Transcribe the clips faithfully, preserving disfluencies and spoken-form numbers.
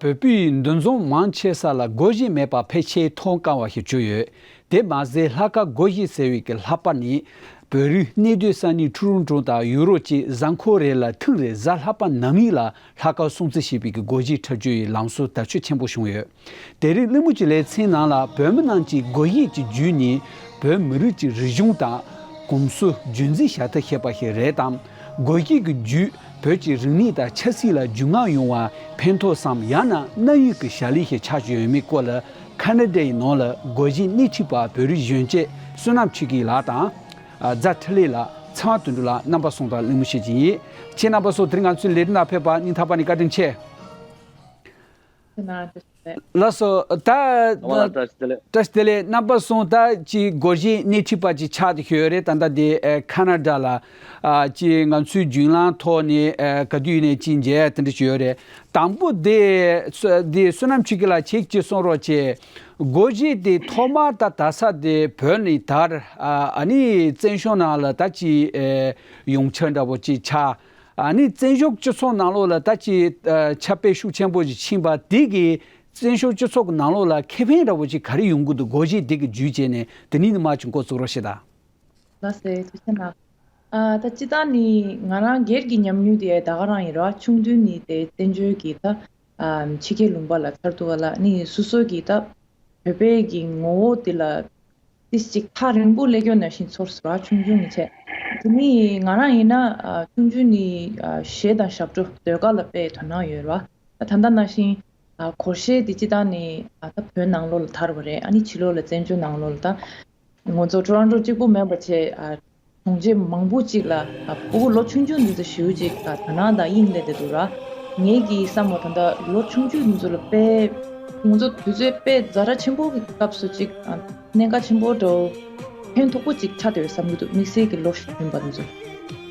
བོད་པའི་འདུ་འཛོམས་མང་ཆེ་ས་ལ་སྒོར་གཞས་མེད་པ་ཕལ་ཆེར་མཐོང་དཀའ་བ་ཞིག་གྱུར་ཡོད། དེ་མ་ཟད་ལྷག་དཀར་སྒོར་གཞས་ཟེར་བའི་གི་ལྷག་པ་ནི། བོད་རིགས་གནས་སྡོད་ས་གནས་ཁྲུ་རོན་ཀྲོ་དང་ཡུ་རོབ་ཀྱི་གཟའ་འཁོར་རེ་ལ་ཐེངས་རེ་གཟའ་ལྷག་པ་ནམ་ཡིན་ལ་ལྷག་དཀར་སྲུང་བརྩི་བྱེད་པའི་གི་སྒོར་གཞས་འཁྲབ་སྤྱོད་ཡི་ལམ་སྲོལ་དར་ཁྱབ་ཆེན་པོ་བྱུང་ཡོད། དེ་རིང་གླེང་མོལ་གྱི་ལེ་ཚན་ནང་ལ་བོད་མི་རྣམས་ཀྱིས་སྒོར་གཞས་ཀྱི་བརྒྱུད་ནས་བོད་མི་རིགས་ཀྱི་རིག་གཞུང་དང་གོམས་སྲོལ་རྒྱུན་འཛིན་བྱ་ཐབས་ཤེས་པ་ཞིག་རེད་དམ། སྒོར་གཞས་ཀྱི་བརྒྱུད་བོད་ཀྱི་རིག་གནས་དང་ཆབ་སྲིད་ལ་རྒྱུས་མངའ་ཡོང་བ་ཕན་ཐོགས་སམ། ཡང་ན་རྣམ་གཡེང་གི་བྱ་ལས་ཤིག་ཆགས་བཞིན་ཡོད་མེད་སྐོར་ལ་ཁ་ན་ཌའི་ནང་ལ་སྒོར་གཞས་སྣེ་ཁྲིད་པ་བོད་རིགས་གཞོན་སྐྱེས་བསོད་ནམས་ཆོས་སྐྱིད་ལགས་དང་། རྫ་འཕྲིན་ལས་ལགས། ཚེ་དབང་དོན་གྲུབ་ལགས། རྣམ་པ་གསུམ་དང་གླེང་མོལ་བྱེད་ཀྱི་ཡིན། ཁྱེད་རྣམ་པ་ཚོ་དེ་རིང་ང་ཚོའི་ལས་རིམ་ནང་ཕེབས་པ་སྙིང་ཐག་པ་ནས་བཀའ་དྲིན་ཆེ། ལགས་སོ། ད་ཨ་མ་ལགས། བཀྲ་ཤིས་བདེ་ལེགས། བཀྲ་ཤིས་བདེ་ལེགས། རྣམ་པ་གསུམ་ད་ཅིག་སྒོར་གཞས་སྣེ་ཁྲིད་པ་ཅིག་ཆགས་བསྡད་ཡོད་རེད། ད་ལྟ་དེ་ཨ་ཁ་ན་ཌ་ལ་ཨ་ཅིག་ང་ཚོའི་བརྒྱུད་ལམ་ཐོག་ནས་ཨ་ག་དུས་ནས་ཅིག་མཇལ་ཡ་དེ་འདྲ་ཅིག་ཡོད་རེད། དང་པོ་དེ་སོ་དེ་བསོད་ནམས་ཆོས་སྐྱིད་ལགས་ཁྱེད་ཀྱིས་གསུང་རོགས་བྱེད། སྒོར་གཞས་དེ་ཐོག་མར་ད་དར་ས་དེ་བོད་ནས་དར། ཨ་ཨ་ནི་བཙན་བྱོལ་ནང་ལ་ད་ཅིག་ཨ་ཡོང་འཆར་འདྲ་པོ་ཅིག་ཆགས། ཨ་ནི་བཙན་བྱོལ་སྤྱི་ཚོགས་ནང་ལོགས་ལ་ད་ཅིག་ཨ་ཁྱབ་སྤེལ་ཤུགས་ཆེན་པོ་ཞིག་ཕྱིན་པ་དེ་གིས་བཙན་བྱོལ་སྤྱི་ཚོགས་ཀྱི་ནང་ལོགས་ལ་ཁེ་ཕན་འདྲ་པོ་ཅིག་ག་རེ་ཡོང་གི་འདུག་སྒོར་གཞས་དེ་གི་བརྒྱུད་བྱས་ནས་དེ་ནས་ནི་མ་ཅིག་འགོ་བཙུགས་རོགས་ཞེས་དང་། ལགས་སེ། ཐུགས་རྗེ་གནང་། ཨ་ད་སྤྱིར་བཏང་ནི་ང་རང་སྒེར་གྱི་ཉམས་མྱོང་དེ་ད་ག་རང་ཡིན་ར། ཆུང་དུས་ནི་དེ་བཙན་བྱོལ་གྱི་ད་ཨ་ཕྱི་རྒྱལ་ལུང་པ་ལ་ཚར་དུས་ག་ལ་ནི་སོ་སོ་གི་ད་བོད་པའི་གི་ངོ་བོ་དེ་ལ་ཏིས་ཅིག་ཐག་རིང་པོ་སླེབས་ཡོད་ན་བཞིན་ཚོར་སོང་ར། ཆུང་ཆུང་ནས་བྱས། དེ་ནི་ང་རང་ཡིན་ན་ཨ་ཆུང་ཆུང་ནས་ཨ་གཞས་དང་ཞབས་བྲོ་ཟློས་གར་ལ་དཔེ་དོ་སྣང་ཡོད་ར། ད་ད་ལྟ་ནང་བཞིན་ཨ་སྒོར་གཞས་དེ་སྤྱིར་བཏང་ནས་ཨ་ད་བོད་ནང་ལོགས་ལ་དར་བ་རེད། ཨ་ནི་ཕྱི་ལོགས་ལ་བཙན་བྱོལ་ནང་ལོགས་ལ་ད་ང་ཚོ་ཊོ་རོན་ཊོ་གཅིག་པུ་མིན་པ་བྱས་ཨ་གྲོང་ཁྱེར་མང་པོ་གཅིག་ལ་ཨ་ཕྲུ་གུ་ལོ་ཆུང་ཆུང་འདི་ཚོ་ཞེ་པོ་ཅིག་ཨ་དོ་སྣང་དང་དབྱིངས་སླེབས་བསྡད་འདུག་ར། ངེད་ཀྱིས་བསམ་པ་ད་ལྟ་ལོ་ཆུང་ཆུང་འདི་ཚོ་ལ་དཔེ་ང་ཚོ་དུས་ཚོད་དཔེ་ཛ་དྲག་ཆེན་པོ་གི་སྐབས་སུ་ཅིག་ཨ་གནད་འགག་ཆེན་པོ་འདྲ་བོ་ཕན་ཐོགས་པོ་ཅིག་ཆགས་བསྡད་ཡོད་བསམ་གྱི་འདུག་དམིགས་བསལ་གྱི་ལོ་གཞོན་པ་འདི་ཚོ།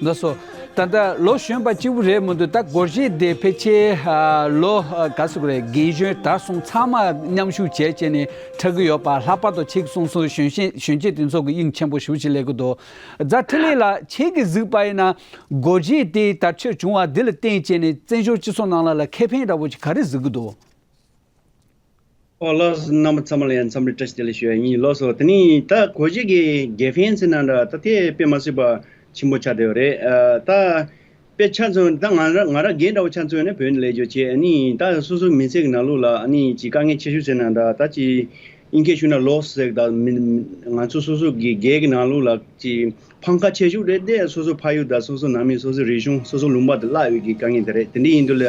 ལགས་སོ། ད་ལྟ་ལོ་གཞོན་པ་གཅིག་པུ་རེད་མི་འདུག་ད་སྒོར་གཞས་དེ་ཕལ་ཆེར་ཨ་ལོ་ཨ་ག་ཟེར་དགོས་རེད། རྒན་གཞོན་དར་སོང་ཚང་མ་མཉམ་ཞུགས་བྱས་བྱས་ནས་འཁྲབ་ཀྱི་ཡོད་པ། ལྷག་པར་དུ་ཁྱེད་ཀྱིས་གསུངས་སོང་གཞོན་གཞས་གཞོན་སྐྱེས་དེ་ཚོ་གི་དབྱིངས་ཆེན་པོ་ཞེ་པོ་ཅིག་སླེབས་ཀྱི་འདུག་རྫ་འཕྲིན་ལས་ལགས། ཁྱེད་ཀྱིས་གཟིགས་པ་ཡིན་ན་སྒོར་གཞས་དེ་དར་ཁྱབ་བྱུང་བ་འདི་ལ་བརྟེན་བྱས་ནས་བཙན་བྱོལ་སྤྱི་ཚོགས་ནང་ལ་ལ་ཁེ་ཕན་འདྲ་བོ་ཅིག་ག་རེ་གཟིགས་ཀྱི་འདུག་ཨོ་ལགས་སོ། རྣམ་པ་ཚང་མ་ལ་ཡང་འཚམས་འདྲི་བཀྲ་ཤིས་བདེ་ལེགས་ཞུ་ཡ་ཡིན། ལགས་སོ། དེ་ནི་ད་སྒོར་གཞས་ཀྱི་དགེ་ཕན་ཟེར་ན་འདྲ་ད་དེ་དཔེ་མ་སྲིད་པ་ཆེན་པོ་ཆགས་བསྡད་ཡོད་རེད། ཨ་ད་དཔེ་ཆ་མཚོན་ད་ང་ར་ང་ར་རྒན་འདྲ་བོ་ཆ་མཚོན་ན་བོད་ནས་ལས་རྒྱུ་བྱས་ཨ་ནི་ད་སོ་སོ་མི་ཚེ་གི་ནང་ལོགས་ལ་ཨ་ནི་ཅིག་དཀའ་ངལ་ཆེ་ཤོས་ཟེར་ན་འདྲ་ད་ཅིག་དབྱིན་སྐད་ཞུ་ན་ལོ་སི་ཟེར་གི་ད་མི་ང་ཚོ་སོ་སོ་གི་སྒེར་གི་ནང་ལོགས་ལ་ཅིག་ཕམ་ཁ་ཆེ་ཤོས་རེད་དེ། སོ་སོ་ཕ་ཡུལ་དང་སོ་སོ་ནང་མི་སོ་སོ་རིག་གཞུང་སོ་སོ་ལུང་པ་དེ་བརླག་ཡོད་ཀྱི་དཀའ་ངལ་དེ་རེད། དེ་འདྲ་ཡིན་དུས་ལ་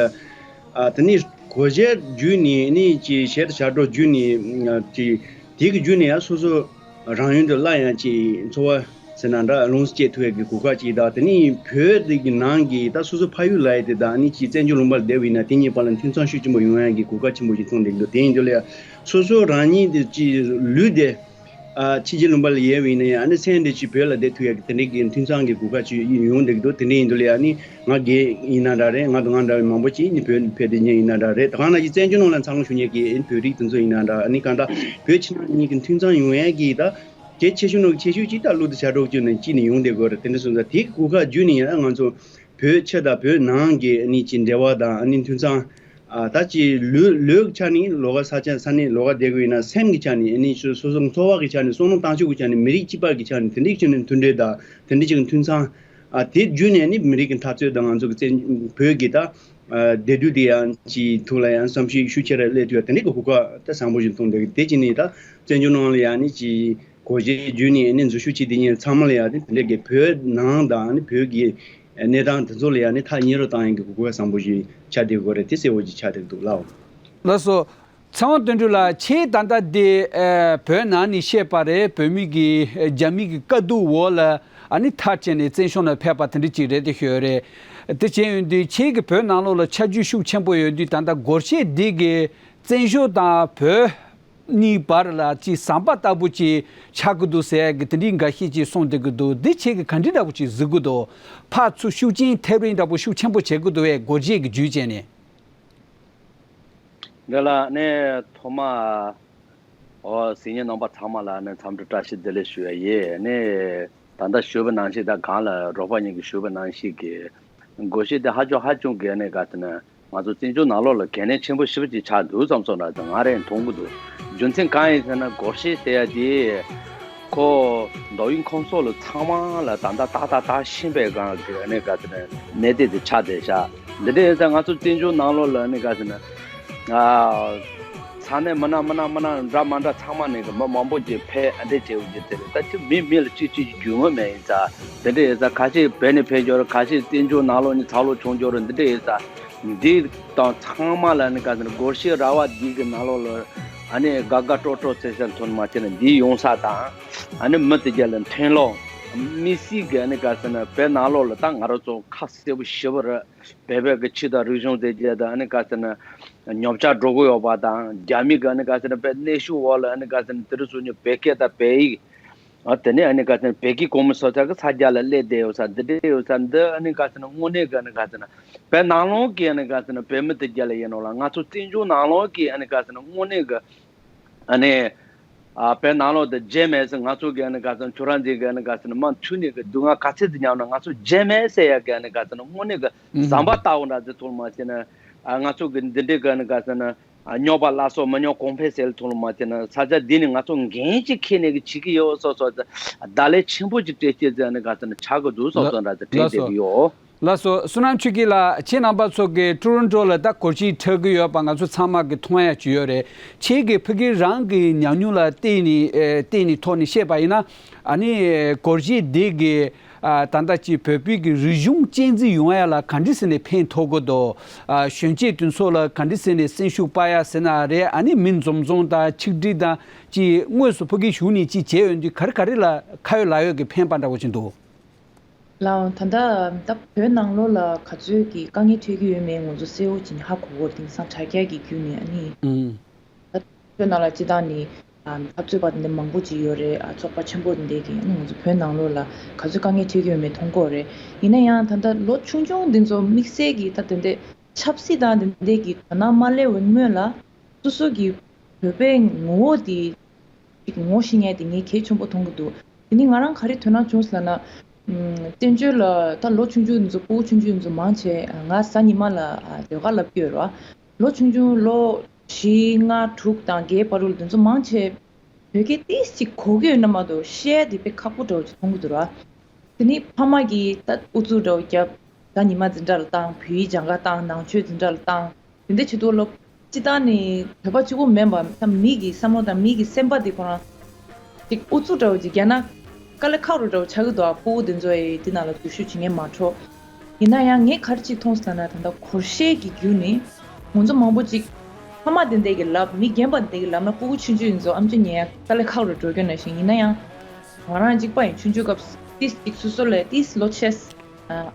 ཨ་དེ་ནི་སྒོར་གཞས་བརྒྱུད་ནས་ནི་ཅིག་གཞས་དང་ཞབས་བྲོ་བརྒྱུད་ནས་ཨ་ཅིག་དེ་གི་བརྒྱུད་ནས་ཡང་སོ་སོ་རང་ཡུལ་དུ་སླར་ཡང་ཅིག་འཚོ་བ་ཟེར་ན་འདྲ་ལོངས་སུ་སྤྱད་ཐུབ་ཡག་གི་གོ་སྐབས་ཅིག་དང་། དེ་ནི་བོད་འདི་གི་ནང་གི་ད་སོ་སོ་ཕ་ཡུལ་ལ་ཡི་དེ་དང་ནི་ཅིག་བཙན་བྱོལ་ལུང་པར་བསྡད་པ་ཡིན་ན་དེ་གཉིས་བར་ལ་མཐུན་ཚང་ཤུགས་ཆེན་པོ་ཡོང་ཡག་གི་གོ་སྐབས་ཆེན་པོ་ཞིག་མཐོང་བསྡད་ཀྱི་འདུག་དེ་ཡིན་དུས་ལ་ཡང་སོ་སོ་རང་ཉིད་དེ་ཅིག་ལུས་དེ་ཨ་ཕྱི་རྒྱལ་ལུང་པ་ལ་ཡལ་བ་ཡིན་ན་ཡང་ཨ་ནི་སེམས་དེ་ཅིག་བོད་ལ་བསྡད་ཐུབ་ཡག་གི་དེ་འདྲའི་གི་མཐུན་ཚང་གི་གོ་སྐབས་ཅིག་ཡོང་བསྡད་ཀྱི་འདུག་དེ་འདྲ་ཡིན་དུས་ལ་ཡང་ཨ་ནི་ང་རྒན་ཡིན་ན་འདྲ་རེད། ང་དང་ང་འདྲ་བའི་མང་པོ་ཅིག་ནི་བོད་ཕེབས་བསྡད་མཁན་ཡིན་ན་འདྲ་རེད། ད་གང་ན་ཅིག་བཙན་བྱོལ་ནང་ལ་འཚར་ལོངས་བྱུང་མཁན་གྱི་ཨ་ནི་བོད་རིགས་དེ་ཚོ་ཡིན་ན་འདྲ་ཨ་ནི་གང་ལྟར་བོད་ཕྱི་ནང་གཉིས་ཀྱི་མཐུན་ཚང་ཡོང་ཡག་གི་ད་གལ་ཆེ་ཤོས་ནང་གི་ཆེ་ཤོས་ཅིག་ད་གླུ་དང་ཞབས་བྲོ་བརྒྱུད་ནས་ཅིག་ནི་ཡོང་བསྡད་དགོས་རེད། དེ་འདྲ་སོང་ཙང་དེ་གི་གོ་སྐབས་བརྒྱུད་ནས་ཡང་ང་ཚོ་བོད་ཕྱི་དང་བོད་ནང་གི་ཨ་ནི་ཅིག་འབྲེལ་བ་དང་ཨ་ནི་མཐུན་ཚང་ཨ་ད་ཅིག་ལུས་ལུས་ཀྱི་ཆ་ནས་ལོགས་ཀ་ས་ཆ་ས་གནས་ལོགས་ཀ་བསྡད་དགོས་ཡིན་ན་སེམས་ཀྱི་ཆ་ནས་ཨ་ནི་སོ་སོ་འཚོ་བ་གི་ཆ་ནས་བསམ་བློ་བཏང་ཕྱོགས་ཀྱི་ཆ་ནས་མི་རིགས་གཅིག་པ་གི་ཆ་ནས་དེ་འདྲའི་ཆ་ནས་མཐུན་འབྲེལ་དང་དེ་འདྲའི་ཆ་ནས་མཐུན་ཚང་ཨ་དེ་བརྒྱུད་ནས་ནི་མི་རིགས་ཀྱི་འཐབ་རྩོད་དང་ང་ཚོ་གི་བཙན་བོད་ཀྱི་ད་ཨ་བདེ་སྡུག་དེ་ཡང་ཅིག་ཐོག་ལ་ཡང་བསམ་ཤེས་ཤུགས་ཆེ་ར་སླེབས་ཐུབ་ཡ་དེ་འདྲའི་གི་གོ་སྐབས་ད་བཟང་པོ་ཞིག་མཐོང་འདུག་དེ་བྱས་ནས་ད་བཙན་བྱོལ་ནང་ལ་ཡང་ནི་ཅིག་གོ་རྒྱུ་བརྒྱུད་ནས་ནི་འཛུལ་ཞུགས་བྱེད་དེ་ཉིན་ཚང་མ་ལ་ཡང་དེ་འདྲ་གི་བོད་ནང་དང་ནི་བོད་ཀྱི་གནས་སྟངས་དེ་ཚོ་ལ་ཡང་ནི་ཐག་ཉེ་རུ་བཏང་ཡག་གི་གོ་སྐབས་བཟང་པོ་ཞིག་ཆགས་བསྡད་ཡོད་རེད། དེ་གསལ་བོ་ཞིག་ཆགས་བསྡད་འདུག་ལགས། ལགས་སོ། ཚེ་དབང་དོན་གྲུབ་ལགས། ཁྱེད་ད་ལྟ་འདི་ཨ་བོད་ནང་ནས་བཤད་པ་རེད། བོད་མི་གི་ཨ་རྒྱ་མི་གི་དཀའ་སྡུག་འོག་ལ་ཨ་ནི་ཐར་བྱས་ནས་བཙན་བྱོལ་ནང་ཕེབས་པ་དེ་འདྲ་ཅིག་རེད་དེ་ཤོད་རེད། དེ་བྱས་ཡོང་དུས་ཁྱེད་ཀྱི་བོད་ནང་ལོགས་ལ་ཆ་རྒྱུས་ཤུགས་ཆེན་པོ་ཡོད་དུས་ད་ལྟ་སྒོར་གཞས་འདི་གི་བཙན་བྱོལ་དང་བོད་གཉིས་བར་ལ་ཅིག་ཟམ་པ་ལྟ་བུ་ཅིག་ཆགས་ཀྱི་འདུག་ཟེར་ཡག་གི་དེ་འདྲའི་འགའ་ཤས་ཅིག་གསུངས་བསྡད་ཀྱི་འདུག་འདི་ཁྱེད་ཀྱིས་ག་འདྲའི་འདྲ་བོ་ཅིག་གཟིགས་ཀྱི་འདུག་ཕར་ཚུར་ཤུགས་རྐྱེན་ཐེབས་རིན་འདྲ་བོ་ཤུགས་ཆེན་པོ་བྱེད་ཀྱི་འདུག་བས་སྒོར་གཞས་ཀྱི་བརྒྱུད་བྱས་ནས། འདི་ལ་ནི་ཐོག་མ་འོ་གཟིགས་མཁན་རྣམ་པ་ཚང་མ་ལ་ནི་འཚམས་འདྲི་བཀྲ་ཤིས་བདེ་ལེགས་ཞུ་ཡ་ཡིན། ནི་ད་ལྟ་ཞུས་པ་ནང་བཞིན་ད་གང་ལ་རོགས་པ་གཉིས་ཀྱིས་ཞུས་པ་ནང་བཞིན་གྱི་སྒོར་གཞས་དེ་ཧ་ཅང་ཧ་ཅང་གི་ནི་ག་དེ་ནི་ ང་ཚོ་བཙན་བྱོལ་ནང་ལོགས་ལ་གལ་གནད་ཆེན་པོ་ཞེ་པོ་ཅིག་ཆགས་འདུག་བསམ་སོང་ན་ང་རང་མཐོང་གི་འདུག་རྒྱུ་མཚན་གང་ཡིན་ཟེར་ན་སྒོར་གཞས་ཟེར་ཡ་དེ་ཁོ་མདོ་དབུས་ཁམས་གསུམ་ལ་ཚང་མ་ལ་ད་ལྟ་ཏག་ཏག་ཏག་ཤེས་པའི་སྒང་གི་ཨ་ནི་ག་ཟེར་ན་གནད་དོན་དེ་ཆགས་བསྡད་ཤག་འདི་འདྲ་ཡིན་ཙང་ང་ཚོ་བཙན་བྱོལ་ནང་ལོགས་ལ་ཨ་ནི་ག་ཟེར་ན། ཨ། ས་གནས་མི་སྣ་མི་སྣ་མི་སྣ་འདྲ་མི་འདྲ་ཚང་མ་ནས་གི་མི་མང་པོ་ཅིག་ཕེབས་ཨ་འདྲ་བྱས་ཡོད་ཀྱི་དེ་རེད། ད་ཅི་མི་མི་ལ་གཅིག་གཅིག་གི་རྒྱུས་མངའ་མེད་ཡིན་ཙང་འདི་འདྲ་ཡིན་ཙང་ཁ་ཤས་བོད་ནས་ཕེབས་འབྱོར་ཁ་ཤས་བཙན་བྱོལ་ནང་ལོགས་ནས་ཚར་ལོག་བྱུང་འབྱོར་འདི་འདྲ་ཡིན་ཙང་འདི་དང་ཚང་མ་ལ་ནི་ག་ཟེར་ན་སྒོར་གཞས་ར་བ་འདི་གི་ནང་ལོགས་ལ་ཨ་ནི་དགའ་དགའ་སྤྲོ་སྤྲོ་ཚེ་སེམས་ཐོན་མ་བྱས་ན་འདི་ཡོང་ས་དང་ཨ་ནི་མི་དེ་རྒྱ་ལ་འཐེན་ལོག་མི་སྲིད་གི་ཨ་ནི་ག་ཟེར་ན་བོད་ནང་ལོགས་ལ་ད་ང་རང་ཚོ་ཁ་གསལ་པོ་ཞེ་པོ་རེད། བོད་པའི་གི་ཆོས་དང་རིག་གཞུང་དེ་རྒྱ་དང་ཨ་ནི་ག་ཟེར་ན་ཉོབ་ཆག་འགྲོ་གི་ཡོད་པ་དང་རྒྱ་མི་གི་ཨ་ནི་ག་ཟེར་ན་བོད་གནས་ཤུགས་འོག་ལ་ཨ་ནི་ག་ཟེར་ན་དེ་རིང་སང་ཉིན་བོད་སྐད་དང་བོད་ཡིག་ཨ་དེ་ནས་ཨ་ནི་ག་ཟེར་ན་བོད་ཀྱི་གོང་མ་སོ་ཚ་གི་ས་རྒྱ་ལ་སླེབས་བསྡད་ཡོད་ས་འདི་འདྲ་ཡོད་ས་འདི་ཨ་ནི་ག་ཟེར་ན་དངོས་གནས་གི་ཨ་ནི་ག་ཟེར་ན་བོད་ནང་ལོགས་ཀྱི་ཨ་ནི་ག་ཟེར་ན་བོད་མི་དེ་རྒྱ་ལ་ཡིན་ནོ་ལ་ང་ཚོ་བཙན་བྱོལ་ནང་ལོགས་ཀྱི་ཨ་ནི་ག་ཟེར་ན་དངོས་གནས་གི་ཨ་ནི། ཨ་བོད་ནང་ལོགས་དེ་བརྗེད་མེད་ཟེར་ང་ཚོ་གི་ཨ་ནི་ག་ཟེར་ན་ཁྱོད་རང་ཚོའི་གི་ཨ་ནི་ག་ཟེར་ན་མ་མཐུན་ནས་གི་སྡུག་བསྔལ་ག་ཚད་དུ་མྱངས་ན་ང་ཚོ་བརྗེད་མེད་ཟེར་ཡ་གི་ཨ་ནི་ག་ཟེར་ན་དངོས་གནས་གི་ཟམ་པ་ལྟ་བུ་འདྲ་ཟེར་ཐུབ་མ་བྱས་ན། ཨ་ང་ཚོ་གི་འདི་འདྲའི་གི་ཨ་ནི་ག་ཟེར་ན། ཨ་རྙོག་པ་སླར་གསོ་མི་རྙོག་གོང་འཕེལ་ཟེར་ཐུབ་མ་བྱས་ན། ས་ཆ་འདི་ནས་ང་ཚོ་འགན་ཅིག་འཁྱེར་ནས་གི་བྱེད་ཀྱི་ཡོད་སོ་སོ་ཟེར། བརྡ་ལན་ཆེན་པོ་ཅིག་སྤྲད་སྐྱེས་ཟེར་ཨ་ནི་ག་ཟེར་ན་ཆགས་གི་འདུག་སོ་སོ་འདྲ་ཟེར་དྲན་བསྡད་ཀྱི་ཡོད། ལགས་སོ། བསོད་ནམས་ཆོས་སྐྱིད་ལགས། ཁྱེད་རྣམ་པ་ཚོ་གིས་ཀྲུ་རོན་ཀྲོ་ལ་ད་སྒོར་གཞས་འཁྲབ་ཀྱི་ཡོད་པ་ང་ཚོ་ཚང་མ་གིས་མཐོང་ཡ་ཅིག་ཡོད་རེད། ཁྱེད་ཀྱིས་ཕ་གི་རང་གི་ཉམས་མྱོང་ལ་བལྟས་ནས་ཨེ་བལྟས་ནས་ཐོག་ནས་བཤད་པ་ཡིན་ན། ཨ་ནི་སྒོར་གཞས་འདི་གིས་ཨ་ད་ལྟ་ཅིག་བོད་པའི་གི་རིག་གཞུང་གཅེས་འཛིན་ཡོང་ཡ་ལ་ག་འདྲ་ཟེར་ནས་ཕན་ཐོགས་ཀྱི་འདུག་ཨ་གཞོན་སྐྱེས་དེ་ཚོ་ལ་ག་འདྲ་ཟེར་ནས་སེམས་ཤུགས་སྤར་ཡ་ཟེར་ན་རེད། ཨ་ནི་མི་འཛོམས་འཛོམས་དང་ཆིག་སྒྲིལ་དང་ཅིག་དངོས་སུ་ཕ་གི་བཞུགས་ནས་ཅིག་བྱས་ཡོང་དུས་ག་རེ་ག་རེ་ལ་ཁ་ཡོད་ལག་ཡོད་ཀྱི་ཕན་པ་འདྲ་བོ་ཅིག་འདུག་ལགས་འོང་། ད་ལྟ་ད་བོད་ནང་ལོགས་ལ་ག་ཚོད་ཀྱི་དཀའ་ངལ་འཕྲད་ཀྱི་ཡོད་མེད་ང་ཚོ་གསལ་བོ་ཅིག་ནས་ཧ་གོ་གོ་དེང་སང་དྲ་རྒྱ་གི་བརྒྱུད་ནས་ཨ་ནི། ཨུམ། ད་བོད་ནང་ལ་སྤྱི་བཏང་ནས་ཨ་འཐབ་རྩོད་པ་དེ་འདྲ་མང་པོ་ཅིག་ཡོད་རེད། ཨ་ཚོགས་པ་ཆེན་པོ་དེ་འདྲས་ཀྱིས་ཨ་ནི་ང་ཚོ་བོད་ནང་ལོགས་ལ་ག་ཚོད་དཀའ་ངལ་འཕྲད་ཀྱི་ཡོད་མེད་མཐོང་གི་ཡོད་རེད། ཡིན་ན་ཡང་ད་ལྟ་ལོ་ཆུང་ཆུང་འདི་ཚོ་དམིགས་བསལ་གྱི་ད་དེ་འདྲས་ཆབ་སྲིད་དང་དེ་འདྲས་ཀྱི་དོ་སྣང་མ་སླེབས་པའི་སྔོན་ལ། སོ་སོ་གི་བོད་པའི་ངོ་བོ་དེ་ཅིག་ངོ་ཤེས་མཁན་དེ་ངས་གལ་ཆེན་པོ་མཐོང་གི་འདུག་དེ་ནི་ང་རང་ག་རེ་དོ་སྣང་བྱུང་ཟེར་ན། ཨམ། བཙན་བྱོལ་ལ་ད་ལོ་ཆུང་ཆུང་ཚོ་ཕྲུ་གུ་ཆུང་ཆུང་ཚོ་མང་ཆེ་ང་གཟའ་ཉི་མ་ལ་ཨ་ཟློས་གར་ལབ་ཀྱི་ཡོད་རེད་བ། ལོ་ཆུང་ཆུང་ལོ་བཞི་ལྔ་དྲུག་དང་བརྒྱད་བར་དུ་ལ་དེ་ཚོ་མང་ཆེ་བོད་སྐད་ཏིས་ཅིག་གོ་གི་ཡོད་ན་མ་གཏོགས་བཤད་ཡ་དེ་དཔེ་ཁག་པོ་འདྲ་བོ་ཅིག་མཐོང་གི་འདུག་ར། དེ་ནི་ཕ་མ་གིས་ད་ཨུ་ཚུགས་འདྲ་བོ་བརྒྱབ། ད་ཉི་མ་འཛིན་གྲྭ་ལ་བཏང་། བོད་ཡིག་སྦྱང་ག་བཏང་། ནང་ཆོས་འཛིན་གྲྭ་ལ་བཏང་། དེ་འདྲ་བྱེད་དུས་ལོ་སྤྱི་བཏང་ནི་བོད་པ་གཅིག་པོ་མིན་པ་ད་མི་གི་བསམ་བློ་དང་མི་གི་སེམས་པ་དེ་ཁོ་རང་ཅིག་ཨུ་ཚུགས་འདྲ་བོ་ཅིག་རྒྱག་ན་དཀའ་ལས་ཁག་རུ་འདྲ་བོ་ཆགས་ཀྱི་འདུག་ཨ་ཕྲུ་གུ་དེ་ཚོ་ཡི་དེ་ནང་ལ་འཛུལ་ཞུགས་བྱེད་མཁན་མ་འཕྲོ། ཡིན་ན་ཡང་ངས་ག་རེ་ཅིག་མཐོང་སོང་ན་ད་ལྟ་སྒོར་གཞས་ཀྱི་བརྒྱུད་ནས་ང་ཚོ་མང་པོ་ཅིག་ཕ་མ་དེ་འདྲས་ཀྱིས་ལབ། མི་རྒན་པ་དེ་འདྲས་ཀྱིས་ལབ་ན་ཕྲུ་གུ་ཆུང་ཆུང་ཡིན་ཚོ་ཨམ་ཅོག་ཉན་ཡ་དཀའ་ལས་ཁག་རུ་འགྲོ་རྒྱུ་ནང་བཞིན། ཡིན་ན་ཡང་ང་རང་གཅིག་པ་ཡིན། ཆུང་ཆུང་སྐབས་ཏིས་ཅིག་སོ་སོ་ལས་ཏིས་ལོ་ཆེ་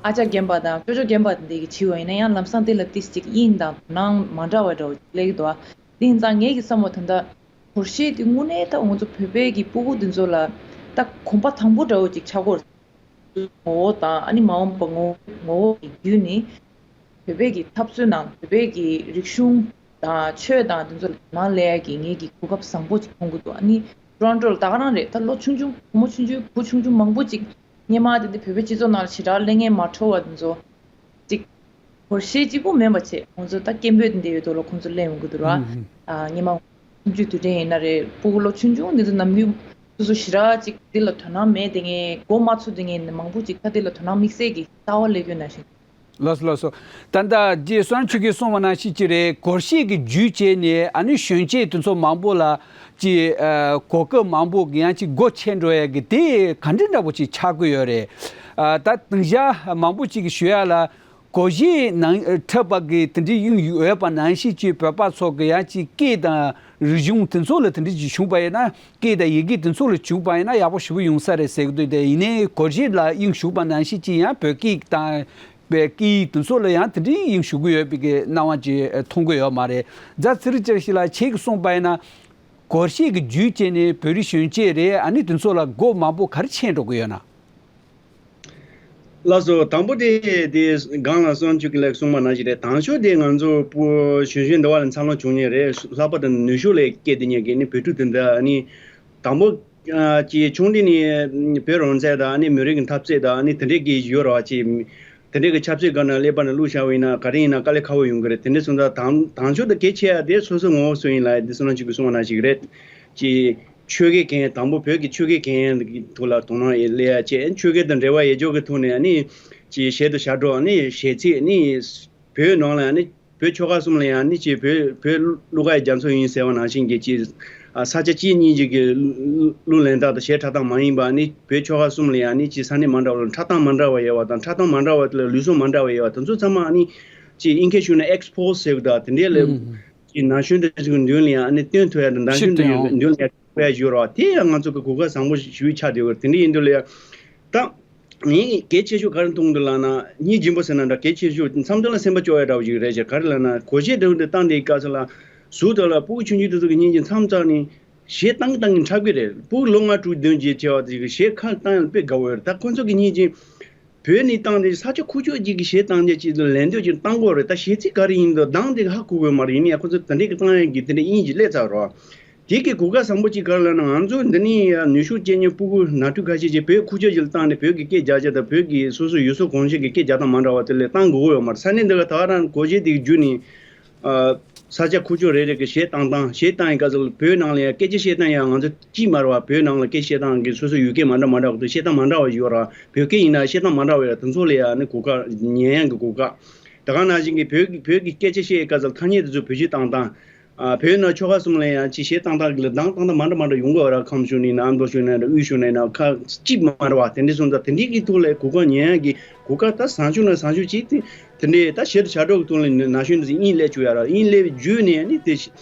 ཨ་ཅག་རྒན་པ་དང་ཅོ་ཅོ་རྒན་པ་དེ་འདྲས་ཀྱིས་བྱིས་པ་ཡིན་ན་ཡང་ལམ་སང་དེ་ལ་ཏིས་ཅིག་དབྱིངས་དང་དོ་སྣང་མ་འདྲ་བ་འདྲ་བོ་ཅིག་སླེབས་ཀྱི་འདུག་ཨ། དེ་ཡིན་ཙང་ངེད་ཀྱི་བསམ་བློ་ད་ལྟ་སྒོར་གཞས་དེ་དངོས་གནས་ད་ང་ཚོ་བོད་པའི་གི་ཕྲུ་གུ་དེ་ཚོ་ལ་ད་གོམ་པ་དང་པོ་འདྲ་བོ་ཅིག་ཆགས་ཀྱི་ཡོད་རེད། ངོ་བོ་དང་ཨ་ནི་མ་འོངས་པ་ངོ་ངོ་བོ་གི་བརྒྱུད་ནས་བོད་པའི་གི་འཐབ་རྩོད་ནང་བོད་པའི་གི་རིག་གཞུང་དང་ཆོས་དང་དེ་ཚོ་ལ་དོ་སྣང་སླེབས་ཡ་གི་ངེད་ཀྱི་གོ་སྐབས་བཟང་པོ་ཅིག་མཐོང་གི་འདུག་ཨ་ནི་ཊོ་རོན་ཊོ་ལ་ད་ག་རང་རེད། ད་ལོ་ཆུང་ཆུང་བུ་མོ་ཆུང་ཆུང་བུ་ཆུང་ཆུང་མང་པོ་ཅིག་སྔོན་མ་དེ་འདྲ་བོད་པའི་སྤྱི་ཚོགས་ནང་ལ་ཞེ་དྲག་སླེབས་མཁན་མ་འཕྲོ་བ་དེ་ཚོ་ཅིག་སྒོར་གཞས་གཅིག་པུ་མིན་པ་བྱས་ཁོང་ཚོ་ད་སྐད་འབོད་དེ་འདྲ་ཡོད་དོ་ལོ་ཁོང་ཚོ་སླེབས་ཡོང་གི་འདུག་ར། ཨ་སྔོན་མ་ཆུང་ཆུང་དུས་དྲན་ཡིན་ན་རེད། ཕྲུ་གུ་ལོ་ཆུང་ཆུང་འདི་ཚོ་ནམ་རྒྱུན་སོ་སོ་ཞེ་དྲག་ཅིག་འདི་ལ་དོ་སྣང་མེད་དེ་ངས་མགོ་མ་ཚོས་དེ་ངས་མང་པོ་ཅིག་ད་འདི་ལ་དོ་སྣང་དམིགས་བསལ་གྱི་ལྟ་བ་སླེབས་ཡོད་ན་ཞིག་ལགས་སོ་ལགས་སོ། ད་ལྟ་རྗེ་བསོད་ནམས་ཆོས་སྐྱིད་གསུངས་པ་ནང་བཞིན་ཅིག་རེད། སྒོར་གཞས་ཀྱི་བརྒྱུད་བྱས་ནས་ཨ་ནི་གཞོན་སྐྱེས་དེ་ཚོ་མང་པོ་ལ་ཅིག་ཨ་གོ་སྐབས་མང་པོ་ཡང་ཅིག་སྒོ་ཕྱེ་འགྲོ་ཡ་གི་དེ་ག་འདྲ་འདྲ་པོ་ཅིག་ཆགས་ཀྱི་ཡོད་རེད། ཨ་ད་དེང་སང་མང་པོ་ཅིག་གིས་ཞུ་ཡ་ལ་སྒོར་གཞས་ནང་འཁྲབ་པ་གི་དེ་འདྲའི་དབྱིངས་ཡོད་པ་ནང་བཞིན་ཅིག་བོད་པ་ཚོ་གི་ཡང་ཅིག་སྐད་དང་རིག་གཞུང་དེ་ཚོ་ལ་དེ་འདྲ་ཅིག་བྱུང་པ་ཡིན་ན། སྐད་དང་ཡི་གེ་དེ་ཚོ་ལ་བྱུག་པ་ཡིན་ན་ཡག་པོ་ཞེ་པོ་ཡོང་ས་རེད་ཟེར་གི་འདུག་དེ་ཡིན་ནའི་སྒོར་གཞས་ལ་དབྱིངས་ཞུགས་པ་ནང་བཞིན་ཅིག་ཡང་བོད་སྐད་དང་བའི་སྐད་ཡིག་དེ་ཚོ་ལ་ཡང་དེ་འདྲའི་དབྱིངས་ཞུགས་ཀྱི་ཡོད་པའི་གི་སྣང་བ་ཅིག་མཐོང་གི་ཡོད་མ་རེད། རྫ་ཚེ་རིང་བཀྲ་ཤིས་ལགས་ཁྱེད་ཀྱིས་གསུངས་པ་ཡིན་ན་སྒོར་གཞས་ཀྱི་བརྒྱུད་བྱས་ནས་བོད་རིགས་གཞོན་སྐྱེས་རེད། ཨ་ནི་དེ་ཚོ་ལ་སྒོ་མང་པོ་ག་རེ་ཕྱེ་འགྲོ་གི་ཡོད་ན། ལགས་སོ། དང་པོ་དེ་དེ་སྒང་ལ་བསོད་ནམས་ཆོས་སྐྱིད་ལགས་གསུངས་པ་ནང་བཞིན་རེད། དང་ཤོས་དེ་ང་ཚོ་བུ་གཞོན་གཞོན་འདི་བ་ལ་འཚར་ལོངས་བྱུང་མཁན་རེད། ལྷག་པར་དུ་ནུབ་ཕྱོགས་ལ་སྐད་དེ་ཉན་མཁན་ནི་བོད་ཕྲུག་དེ་འདྲ་ཨ་ནི་དང་པོ་ཨ་ཅིག་ཆུང་དུས་ནས་བོད་རང་བཙན་དང་ཨ་ནི་མི་རིགས་ཀྱི་འཐབ་རྩོད་དང་ཨ་ནི་དེ་འདྲས་ཀྱི་ཡོད་རེད་བ། ཅིག་ དེ་འདྲའི་གི་ཆབ་སྲིད་སྒང་ན་ཀླད་པ་ནང་བླུགས་བཞག་པ་ཡིན་ན་ག་རེ་ཡིན་ན་དཀའ་ལས་ཁག་པོ་ཡོང་གི་རེད། དེ་འདྲ་སོང་ཙང་དང་དང་ཕྱོགས་དང་གལ་ཆེ་ཡ་དེ་སོ་སོའི་ངོ་བོ་སུ་ཡིན་ལབ་ཡ་དེ་སོ་ནམ་ཞིག་གིས་གསུངས་པ་ནང་བཞིན་རེད། ཅེས་ཆོལ་ཁའི་འགན་དང་པོ་བོད་ཀྱི་ཆོལ་ཁའི་འགན་ཐོག་ལ་དོ་སྣང་སླེབས་ཡ་བྱས། ཆོལ་ཁ་དང་འབྲེལ་བ་ཡོད་ཕྱོགས་ཀྱི་ཐོག་ནས་ནི་ཅེས་གཞས་དང་ཞབས་བྲོ་ནི་གཞས་ཚིག་ནི་བོད་ནང་ལ་ནི་བོད་ཆོལ་ཁ་གསུམ་ལ་ཡང་ནི་ཅེས་བོད་བོད་གླུ་གར་རྒྱ་མཚོ་ཡིན་ཟེར་བ་ནང་བཞིན་གྱི་ཅེས་ས་ཆ་གཅིག་གཉིས་ཅིག་གི་གླུ་ལེན་སྟངས་དང་གཞས་འཁྲབ་སྟངས་མ་ཡིན་པ་ནི་བོད་ཆོལ་ཁ་གསུམ་ལ་ཡང་ནི་ཅེས་ས་གནས་མ་འདྲ་བ་ལ་འཁྲབ་སྟངས་མ་འདྲ་བ་ཡོད་པ་དང་། འཁྲབ་སྟངས་མ་འདྲ་བ་དེ་ལ་ལུས་སྲོག་མ་འདྲ་བ་ཡོད་པ་དེ་ཚོ་ཚང་མ་ནི་ཅེས་དབྱིན་སྐད་ཞུ་ན་ཨེག་སི་པོ་སི་ཟེར་གི་འདུག་དེ་འདྲའི་ལ་ཅེས་ན་གཞོན་དེ་ཚོ་གི་མདུན་ལ་ཡང་ནི་སྟོན་ཐུབ་ཡ་དང་ན་གཞོན་དེ་ཚོ་གི་མདུན་ལ་ཡང་བས་ཡོད་རེད་བ། དེ་ཡང་ང་ཚོ་གི་གོ་སྐབས་བཟང་པོ་ཞིག་ཆགས་བསྡད་ཡོད་རེད། དེ་འདྲ་ཡིན་དུས་ལ་ཡང་ད་ངས་གལ་ཆེ་ཤོས་ག་རེ་མཐོང་འདུག་ལབ་ན། སྙིང་རྗེ་པོ་ཟེར་ན་འདྲ། གལ་ཆེ་ཤོས་མཚམས་མཚམས་ལ་སེམས་པ་སྐྱོ་ཡ་འདྲ་བོ་ཞིག་རེད་ཅེས། ག་རེ་ལབ་ན་སྒོར་གཞས་འདྲ་བོ་འདི་བཏང་དེའི་སྐབས་སུ་ལ་ཟུར་དུ་ལ་སྤུ་གུ་ཆུང་ཆུང་དེ་ཚོ་གི་སྙིང་རྗེ་མཚམས་མཚམས་ནས་གཞས་བཏང་གི་བཏང་གི་འཁྲབ་གི་རེད། སྤུ་གུ་ལོ་ལྔ་དྲུག་བདུན་བརྒྱད་བྱས་པ་དེ་གི་གཞས་ཁ་བཏང་ཡང་དཔེ་དགའ་བོ་ཡོད་རེད། ད་ཁོ་ཚོ་གི་སྙིང་རྗེ་བོད་ནས་བཏང་དེ་ས་ཆ་ཁུག་ཀྱོག་ཅིག་གི་གཞས་བཏང་རྒྱུ་ཅིག་ཏུ་ལེན་འདོད་ཅིག་བཏང་དགོས་རེད། ད་གཞས་ཚིག་ག་རེ་ཡིན་འདུག་གདངས་དེ་ཧ་གོ་དགོས་མ་རེད། ཡིན་ཡང་ཁོ་ཚོ་དེ་འདྲའི་གི་བཏང་ཡག་གི་དེ་འདྲའི་དབྱིངས་ཅིག་སླེབས་ཚར་རོ། དེ་གི་གོ་སྐབས་བཟང་པོ་ཅིག་ག་རེ་ལབ་ན། ང་ཚོ་འདི་ནས་ཡ་ནུས་ཤུགས་སྐྱེད་མཁན་སྤུ་གུ་ནང་ཁུལ་ཁ་ཤས་ཀྱིས་བོད་ཁུག་ཀྱོག་ཅིག་ལ་བཏང་ནས་བོད་ཀྱི་སྐད་རྒྱག་ཆེད་དང་བོད་ཀྱི་སོ་སོའི་ཡུལ་སྲོལ་གོམས་གཤིས་ཀྱི་སྐད་རྒྱག་སྟངས་མ་འདྲ་བ་དེ་ལ་བཏང་དགོས་ཀྱི་ཡོད་མ་རེད། ས་གནས་འདི་ག་ད་ག་རང་སྒོར་གཞས་དེ་གི་བརྒྱུད་ནས་ཨ་ས་ཆ་ཁུག་ཀྱོག་རེ་རེ་གི་གཞས་བཏང་སྟངས། གཞས་བཏང་ཡི་ག་ཚོད་ལ་བོད་ནང་ལ་ཡང་སྐད་ཆ་བཤད་སྟངས་ཡང་ང་ཚོ་གཅིག་མ་རེད་བ། བོད་ནང་ལ་སྐད་བཤད་སྟངས་ཀྱི་སོ་སོའི་ཡུལ་སྐད་མ་འདྲ་མ་འདྲ་བ་དང་བཤད་སྟངས་མ་འདྲ་བ་ཡོད་ར། བོད་སྐད་ཡིན་ན་བཤད་སྟངས་མ་འདྲ་བ་ཡོད་ར། དེ་ཚོ་ལ་ཡང་ནི་གོ་སྐབས་ཉན་ཡག་གི་གོ་སྐབས། ད་ག་ནང་བཞིན་གྱི་བོད་ཀྱི་བོད་ཀྱི་སྐད་ཆ་བཤད་ཡི་ག་ཚོད་ལ་ཐ་སྙད་དེ་ཚོ་བེད་སྤྱོད་བཏང་སྟངས། ཨ་བོད་ནང་ཆོལ་ཁ་གསུམ་ལ་ཡང་ཅིག་གཞས་བཏང་སྟངས་ཀྱི་ལ་གདངས་བཏང་སྟངས་མ་འདྲ་མ་འདྲ་ཡོང་གི་ཡོད་ར། ཁམས་ཤུགས་ནས་ན་མདོ་ཤུགས་ནས་ན་དབུས་ཤུགས་ནས་ན་ཁ་གཅིག་མ་རེད་བ། དེ་འདྲ་སོང་ཙང་དེ་འདྲའི་གི་ཐོག་ལ་གོ་སྐབས་ཉན་ཡག་གི་གོ་སྐབས་ད་བཟང་ཤོས་ན་བཟང་ཤོས་ཅིག་དེ་དེ་འདྲའི་ད་གཞས་དང་ཞབས་བྲོ་གི་ཐོག་ལ་ན་གཞོན་དེ་ཚོ་དབྱིངས་སླེབས་བཅུག་ཡ་ར། དབྱིངས་སླེབས་བརྒྱུད་ནས་ནི་དེ་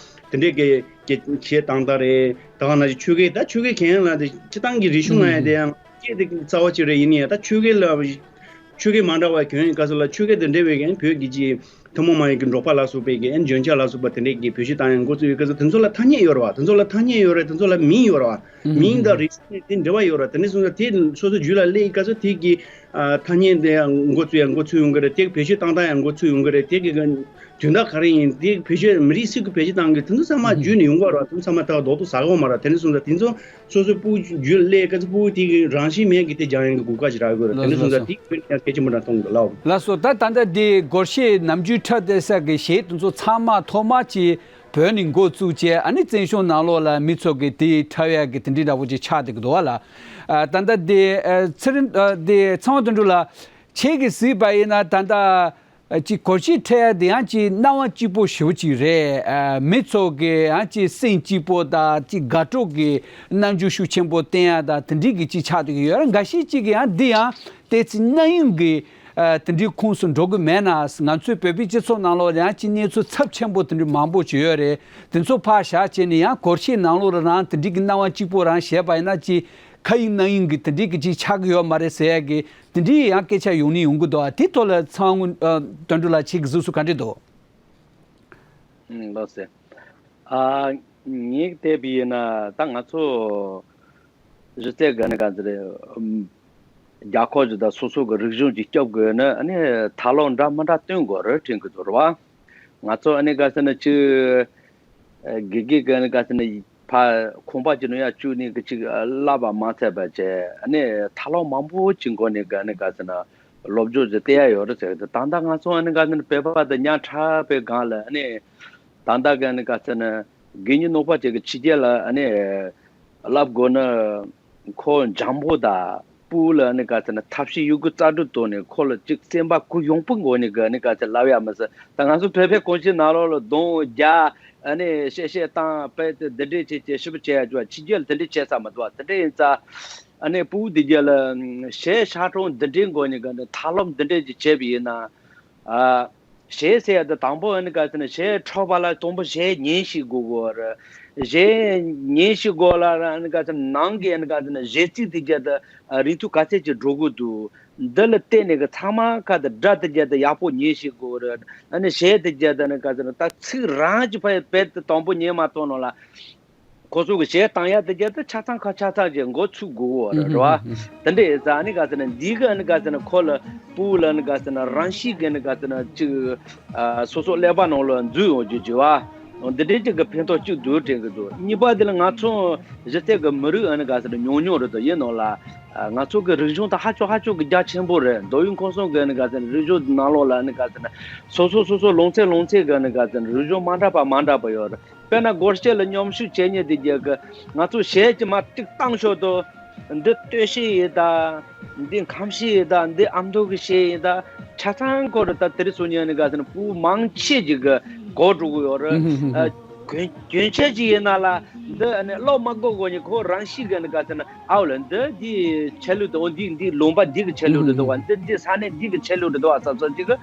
དེ་འདྲའི་གི་གི་གཞས་བཏང་སྟངས་རེད། ད་ག་ནང་བཞིན་ཆོལ་ཁའི་ད་ཆོལ་ཁའི་གན་ཡང་ལ་དེ་སྤྱིར་བཏང་གི་རིག་གཞུང་ང་ཡང་དེ་ཡང་སྐད་དེ་རྩ་བ་གཅིག་རེད། ཡིན་ནའི་ད་ཆོལ་ཁའི་ལ་ཆོལ་ཁའི་མ་འདྲ་བ་གྱོན་ཡི་ག་ཚོད་ལ་ཆོལ་ཁའི་དེ་འདྲ་བའི་གན་བོད་ཀྱི་ཅིག་ཐུན་མོང་མ་ཡིན་གྱི་འབྲོག་པ་ལ་སོགས་པའི་གན་འཇོན་ཆ་ལ་སོགས་པ་དེ་འདྲའི་གི་བེད་སྤྱོད་བཏང་ཡང་འགོ་ཚུགས་ཡོད་ག་ཚོད། དེ་ཚོ་ལ་ཐ་སྙད་ཡོད་ར་བ། དེ་ཚོ་ལ་ཐ་སྙད་ཡོད་རེད། དེ་ཚོ་ལ་མིང་ཡོད་ར་བ། མིང་དང་རིག་གཞུང་དེ་འབྲེལ་བ་ཡོད་ར། དེ་འདྲ་སོང་ཙང་དེ་སོ་སོ་རྒྱུད་ལ་སླེབས་ཡི་ག་ཚོད་དེ་གི་ཨ་ཐ་སྙད་དེ་ཡང་འགོ་ཚུགས་ཡང་འགོ་ཚུགས་ཡོང་གི་རེད། དེ་བེད་སྤྱོད་བཏང་སྟངས་ཡང་འགོ་ཚུགས་ཡོང་གི་རེད། དེ་གི་དོན་དག་ག་རེ་ཡིན། དེ་བེད་སྤྱོད་མི་རིགས་སུ་གི་བེད་སྤྱོད་བཏང་གི་དེ་ཚོ་ཚང་མ་རྒྱུད་ནས་ཡོང་གི་རེད་བ། དེ་ཚོ་ཚང་མ་ད་རྡོག་རྡོག་ཟ་གི་ཡོད་མ་རེད། དེ་འདྲ་སོང་ཙང་དེ་ཚོ་སོ་སོའི་སྤུ་གུ་རྒྱུད་ལ་སླེབས་ག་ཚོད་སྤུ་གུ་དེ་གི་རང་བཞིན་མེད་གི་དེ་སྦྱང་ཡག་གི་གོ་སྐབས་ཤིག་རག་གི་ཡོད་རེད། དེ་འདྲ་སོང་ཙང་དེ་དཔེ་ཡང་གལ་ཆེན་པོ་འདྲ་མཐོང་གི་འདུག་ལགས། ལགས་སོ། ད་ད་ལྟ་འདི་སྒོར་གཞས་ནམ་རྒྱུན་འཁྲབ་བསྡད་ས་གི་གཞས་དེ་ཚོ་ཚང་མ་ཐོག་མ་ཅིག་བོད་ནས་འགོ་བཙུགས་བྱས། ཨ་ནི་བཙན་བྱོལ་ནང་ལོགས་ལ་མི་ཚོ་གི་དེ་འཁྲབ་ཡག་གི་དེ་འདྲའི་འདྲ་བོ་ཅིག་ཆགས་བསྡད་ཀྱི་འདུག་བ་ལ། ཨ་ད་ལྟ་འདི་ཨ་ཚེ་རིང་ཨ་འདི་ཚེ་དབང་དོན་གྲུབ་ལགས། ཁྱེད་ཀྱིས་གཟིགས་པ་ཡིན་ན་ད་ལྟ་ཨ་ཅིག་སྒོར་གཞས་འཁྲབ་ཡག་དེ་ཡང་ཅིག་སྣང་བ་སྐྱིད་པོ་ཞེ་པོ་ཅིག་རེད། ཨ་མི་ཚོ་གི་ཡང་ཅིག་སེམས་སྐྱིད་པོ་དང་ཅིག་དགའ་སྤྲོ་གི་རྣམ་འགྱུར་ཤུགས་ཆེན་པོ་བསྟན་ཡག་དང་དེ་འདྲའི་གི་ཅིག་ཆགས་བསྡད་ཀྱི་ཡོད་རེད། འགའ་ཤས་ཅིག་གིས་ཡང་འདི་ཡང་ཏོག་ཙམ་རྣམ་གཡེང་གི་ཨ་དེ་འདྲའི་ཁོངས་སུ་འགྲོ་གི་མེད་ན། ང་ཚོའི་བོད་པའི་སྤྱི་ཚོགས་ནང་ལོགས་ཡང་ཅིག་གནས་ཚུལ་ཚབས་ཆེན་པོ་དེ་འདྲའི་མང་པོ་ཅིག་ཡོད་རེད། དེ་ཚོ་ཕར་བཞག་བྱས་ནས་ཡང་སྒོར་གཞས་ནང་ལོགས་ལ་རང་དེ་འདྲའི་གི་སྣང་བ་སྐྱིད་པོ་རང་བྱས་པ་ཡིན་ན་ཅིག་མཁའ་དབྱིངས་རྣམ་གཡེང་གི་དེ་འདྲའི་གི་ཅིག་ཆགས་ཀྱི་ཡོད་མ་རེད་ཟེར་ཡག་གི་དེ་འདྲའི་ཡང་སྐད་ཆ་ཡོང་ནི་ཡོང་གི་འདུག་ཨ་དེ་ཐོག་ལ་ཚེ་དབང་དོན་གྲུབ་ལགས་ཁྱེད་ཀྱི་གཟིགས་ཚུལ་ག་འདྲ་འདུག་ཨང་། ལགས་སེ། ཨ་ངས་བལྟས་པ་ཡིན་ན་ད་ང་ཚོ་གཞི་རྩའི་གི་ནི་ག་ཚོད་རེད། ཨམ་རྒྱལ་ཁབ་ཅིག་དང་སོ་སོ་གི་རིག་གཞུང་ཅིག་སྐྱོབ་དགོས་ན་ཨ་ནི་ཐབས་ལམ་འདྲ་མི་འདྲ་སྟོན་དགོས་རེད་དྲན་གི་འདུག་རེད་བ། ང་ཚོ་ཨ་ནི་ག་ཟེར་ན་ཅིག་ཨ་དགེ་རྒན་གི་ཨ་ནི་ག་ཟེར་ན་ཕར་ཁང་པ་ཅིག་ནང་ཡར་བཅུག་ནས་གི་ཅིག་བསླབ་པ་མ་ཚད་པ་བྱས། ཨ་ནི་ཐབས་ལམ་མང་པོ་ཅིག་སྒོ་ནས་གི་ཨ་ནི་ག་ཟེར་ན་སློབ་སྦྱོང་ཅིག་སྟེར་ཡ་ཡོད་རེད་ཟེར་གི་འདུག་ད་ལྟ་ང་ཚོ་ཨ་ནི་ག་ཟེར་ན་བོད་པ་དང་ཉམ་ཐག་པའི་སྒང་ལ་ཨ་ནི་ད་ལྟ་གི་ཨ་ནི་ག་ཟེར་ན་དགེ་བསྙེན་ནོར་བུ་བཅས་ཀྱི་ཕྱི་རྒྱལ་ལ་ཨ་ནི་བསླབ་དགོས་ན། ཁོ་འཇམ་པོ་དང་སྤུ་གུ་ལ་ཨ་ནི་ག་ཟེར་ན་ཐབས་ཤེས་ཡོད་རྒུ་རྩལ་སྤྲུགས་བཏོན་ནས་ཁོ་ལ་ཅིག་སེམས་པ་གུ་ཡངས་པོ་སྒོ་ནས་གི་ཨ་ནི་ག་ཟེར་ལབ་ཡ་མི་སྲིད། ད་ང་ཚོ་བོད་པའི་གོམས་གཤིས་ནང་ལོགས་ལ་གདོང་རྒྱག་ཨ་ནི་གཤེ་གཤེ་བཏང་བས་དེ་འདི་འདྲས་བྱས་བྱས་ཞིབ་བྱས་ཡ་བྱས་ཕྱི་རྒྱལ་དེ་འདྲས་བྱས་ས་མི་འདུག་བ། དེ་འདྲས་ཡིན་ཙང་ཨ་ནི་སྤུ་གུ་དེ་གྱད་ལ་གཞས་ཤར་གྲོང་འདི་འདྲའི་སྒོ་ནས་གི་ཨ་ནི་ཐབས་ལམ་འདི་འདྲས་ཅིག་བྱས་པ་ཡིན་ན། ཨ། གཞས་ཟེར་ཡ་དེ་དང་པོ་ཨ་ནི་ག་ཟེར་ན་གཞས་འཁྲབ་པ་ལ་དང་པོ་གཞས་ཉན་ཤེས་དགོས་ཀྱི་ཡོད་རེད། གཞས་ཉན་ཤེས་དགོས་ལ་ཨ་ནི་ག་ཟེར་ན་ནང་གི་ཨ་ནི་ག་ཟེར་ན་གཞས་ཚིག་དེ་གྱད་དེ་རིང་ཐུང་ག་ཚད་ཅིག་འགྲོ་གི་འདུག་འདི་ལ་བལྟས་ནས་གི་ཚང་མ་ཁ་དེ་སྒྲ་དེ་གྱད་དེ་ཡག་པོ་ཉན་ཤེས་དགོས་རེད། ཨ་ནི་གཞས་དེ་གྱད་དེ་ཨ་ནི་ག་ཟེར་ན་ད་ཚིག་རང་གི་ཕ་ཡི་བེད་དེ་དང་པོ་ཉན་མ་ཐུབ་ནོ་ལ། ཁོ་ཚོ་གི་གཞས་བཏང་ཡ་དེ་གྱད་དེ་ཆ་ཚང་ཁ་ཆ་ཚང་གྱི་འགོ་ཚུགས་དགོས་ཀྱི་ཡོད་རེད་བ། དེ་འདྲ་ཡིན་ཙང་ཨ་ནི་ག་ཟེར་ན་འདི་གི་ཨ་ནི་ག་ཟེར་ན་ཁོ་ལ་སྤུ་གུ་ལ་ཨ་ནི་ག་ཟེར་ན་རང་བཞིན་གི་ཨ་ནི་ག་ཟེར་ན་ཅིག་ཨ་སོ་སོ་ཀླད་པ་ནང་ལ་འཛུལ་ཡོང་རྒྱུ་ཅིག་བ། འདི་འདྲའི་ཅིག་གི་ཕན་ཐོགས་གཅིག་འདུག་དྲན་གི་འདུག་གཉིས་པ་དེ་ལ་ང་ཚོ་གཞི་རྩའི་གི་མི་རིགས་ཨ་ནི་ག་ཟེར་ན་ཉུང་ཉུང་རེད་དོ། ཡིན་ནོ་ལ། ང་ཚོ་གི་རིག་གཞུང་ད་ཧ་ཅང་ཧ་ཅང་གི་རྒྱ་ཆེན་པོ་རེད། མདོ་དབུས་ཁམས་གསུམ་གི་ཨ་ནི་ག་ཟེར་ན་རིག་གཞུང་ནང་ལོགས་ལ་ཨ་ནི་ག་ཟེར་ན་སོ་སོ་སོ་སོ་ལུང་ཚན་ལུང་ཚན་གི་ཨ་ནི་ག་ཟེར་ན་རིག་གཞུང་མ་འདྲ་པ་མ་འདྲ་པ་ཡོད་རེད། དཔེར་ན་སྒོར་གཞས་ལ་མཉམ་ཞུགས་བྱེད་མཁན་དེ་གྱད་ཀྱི་ང་ཚོ་གཞས་ཀྱི་མ་གཅིག་བཏང་ཤོག་དོ། འདི་སྟོད་གཞས་ཡིན་ད། འདི་ཁམས་གཞས་ཡིན་ད། འདི་ཨ་མདོ་གི་གཞས་ཡིན་ད། ཆ་ཚང་སྐོར་ད་དེ་རིང་སང་ཉིན་ནི་ག་ཟེར་ན་ཕྲུ་གུ་མང་ཆེ་ཅིག་གི་གོ་འགྲོ་གི་ཡོད་རེད། ཨ་གྱོན་གྱོན་ཆས་ཅིག་ཡིན་ན་ལ་འདི་ཨ་ནི་བློ་མ་འགོ་གོ་ནི་ཁོ་རང་ཤི་གི་ནི་ག་ཟེར་ན་ཨའོ་ལ་འདི་འདི་ཆ་ལུགས་དང་འདི་འདི་ལུང་པ་འདི་གི་ཆ་ལུགས་རེད་འདུག་བ། འདི་འདི་ས་གནས་འདི་གི་ཆ་ལུགས་རེད་འདུག་བ་བསམ་བསམ་ཅིག་གི་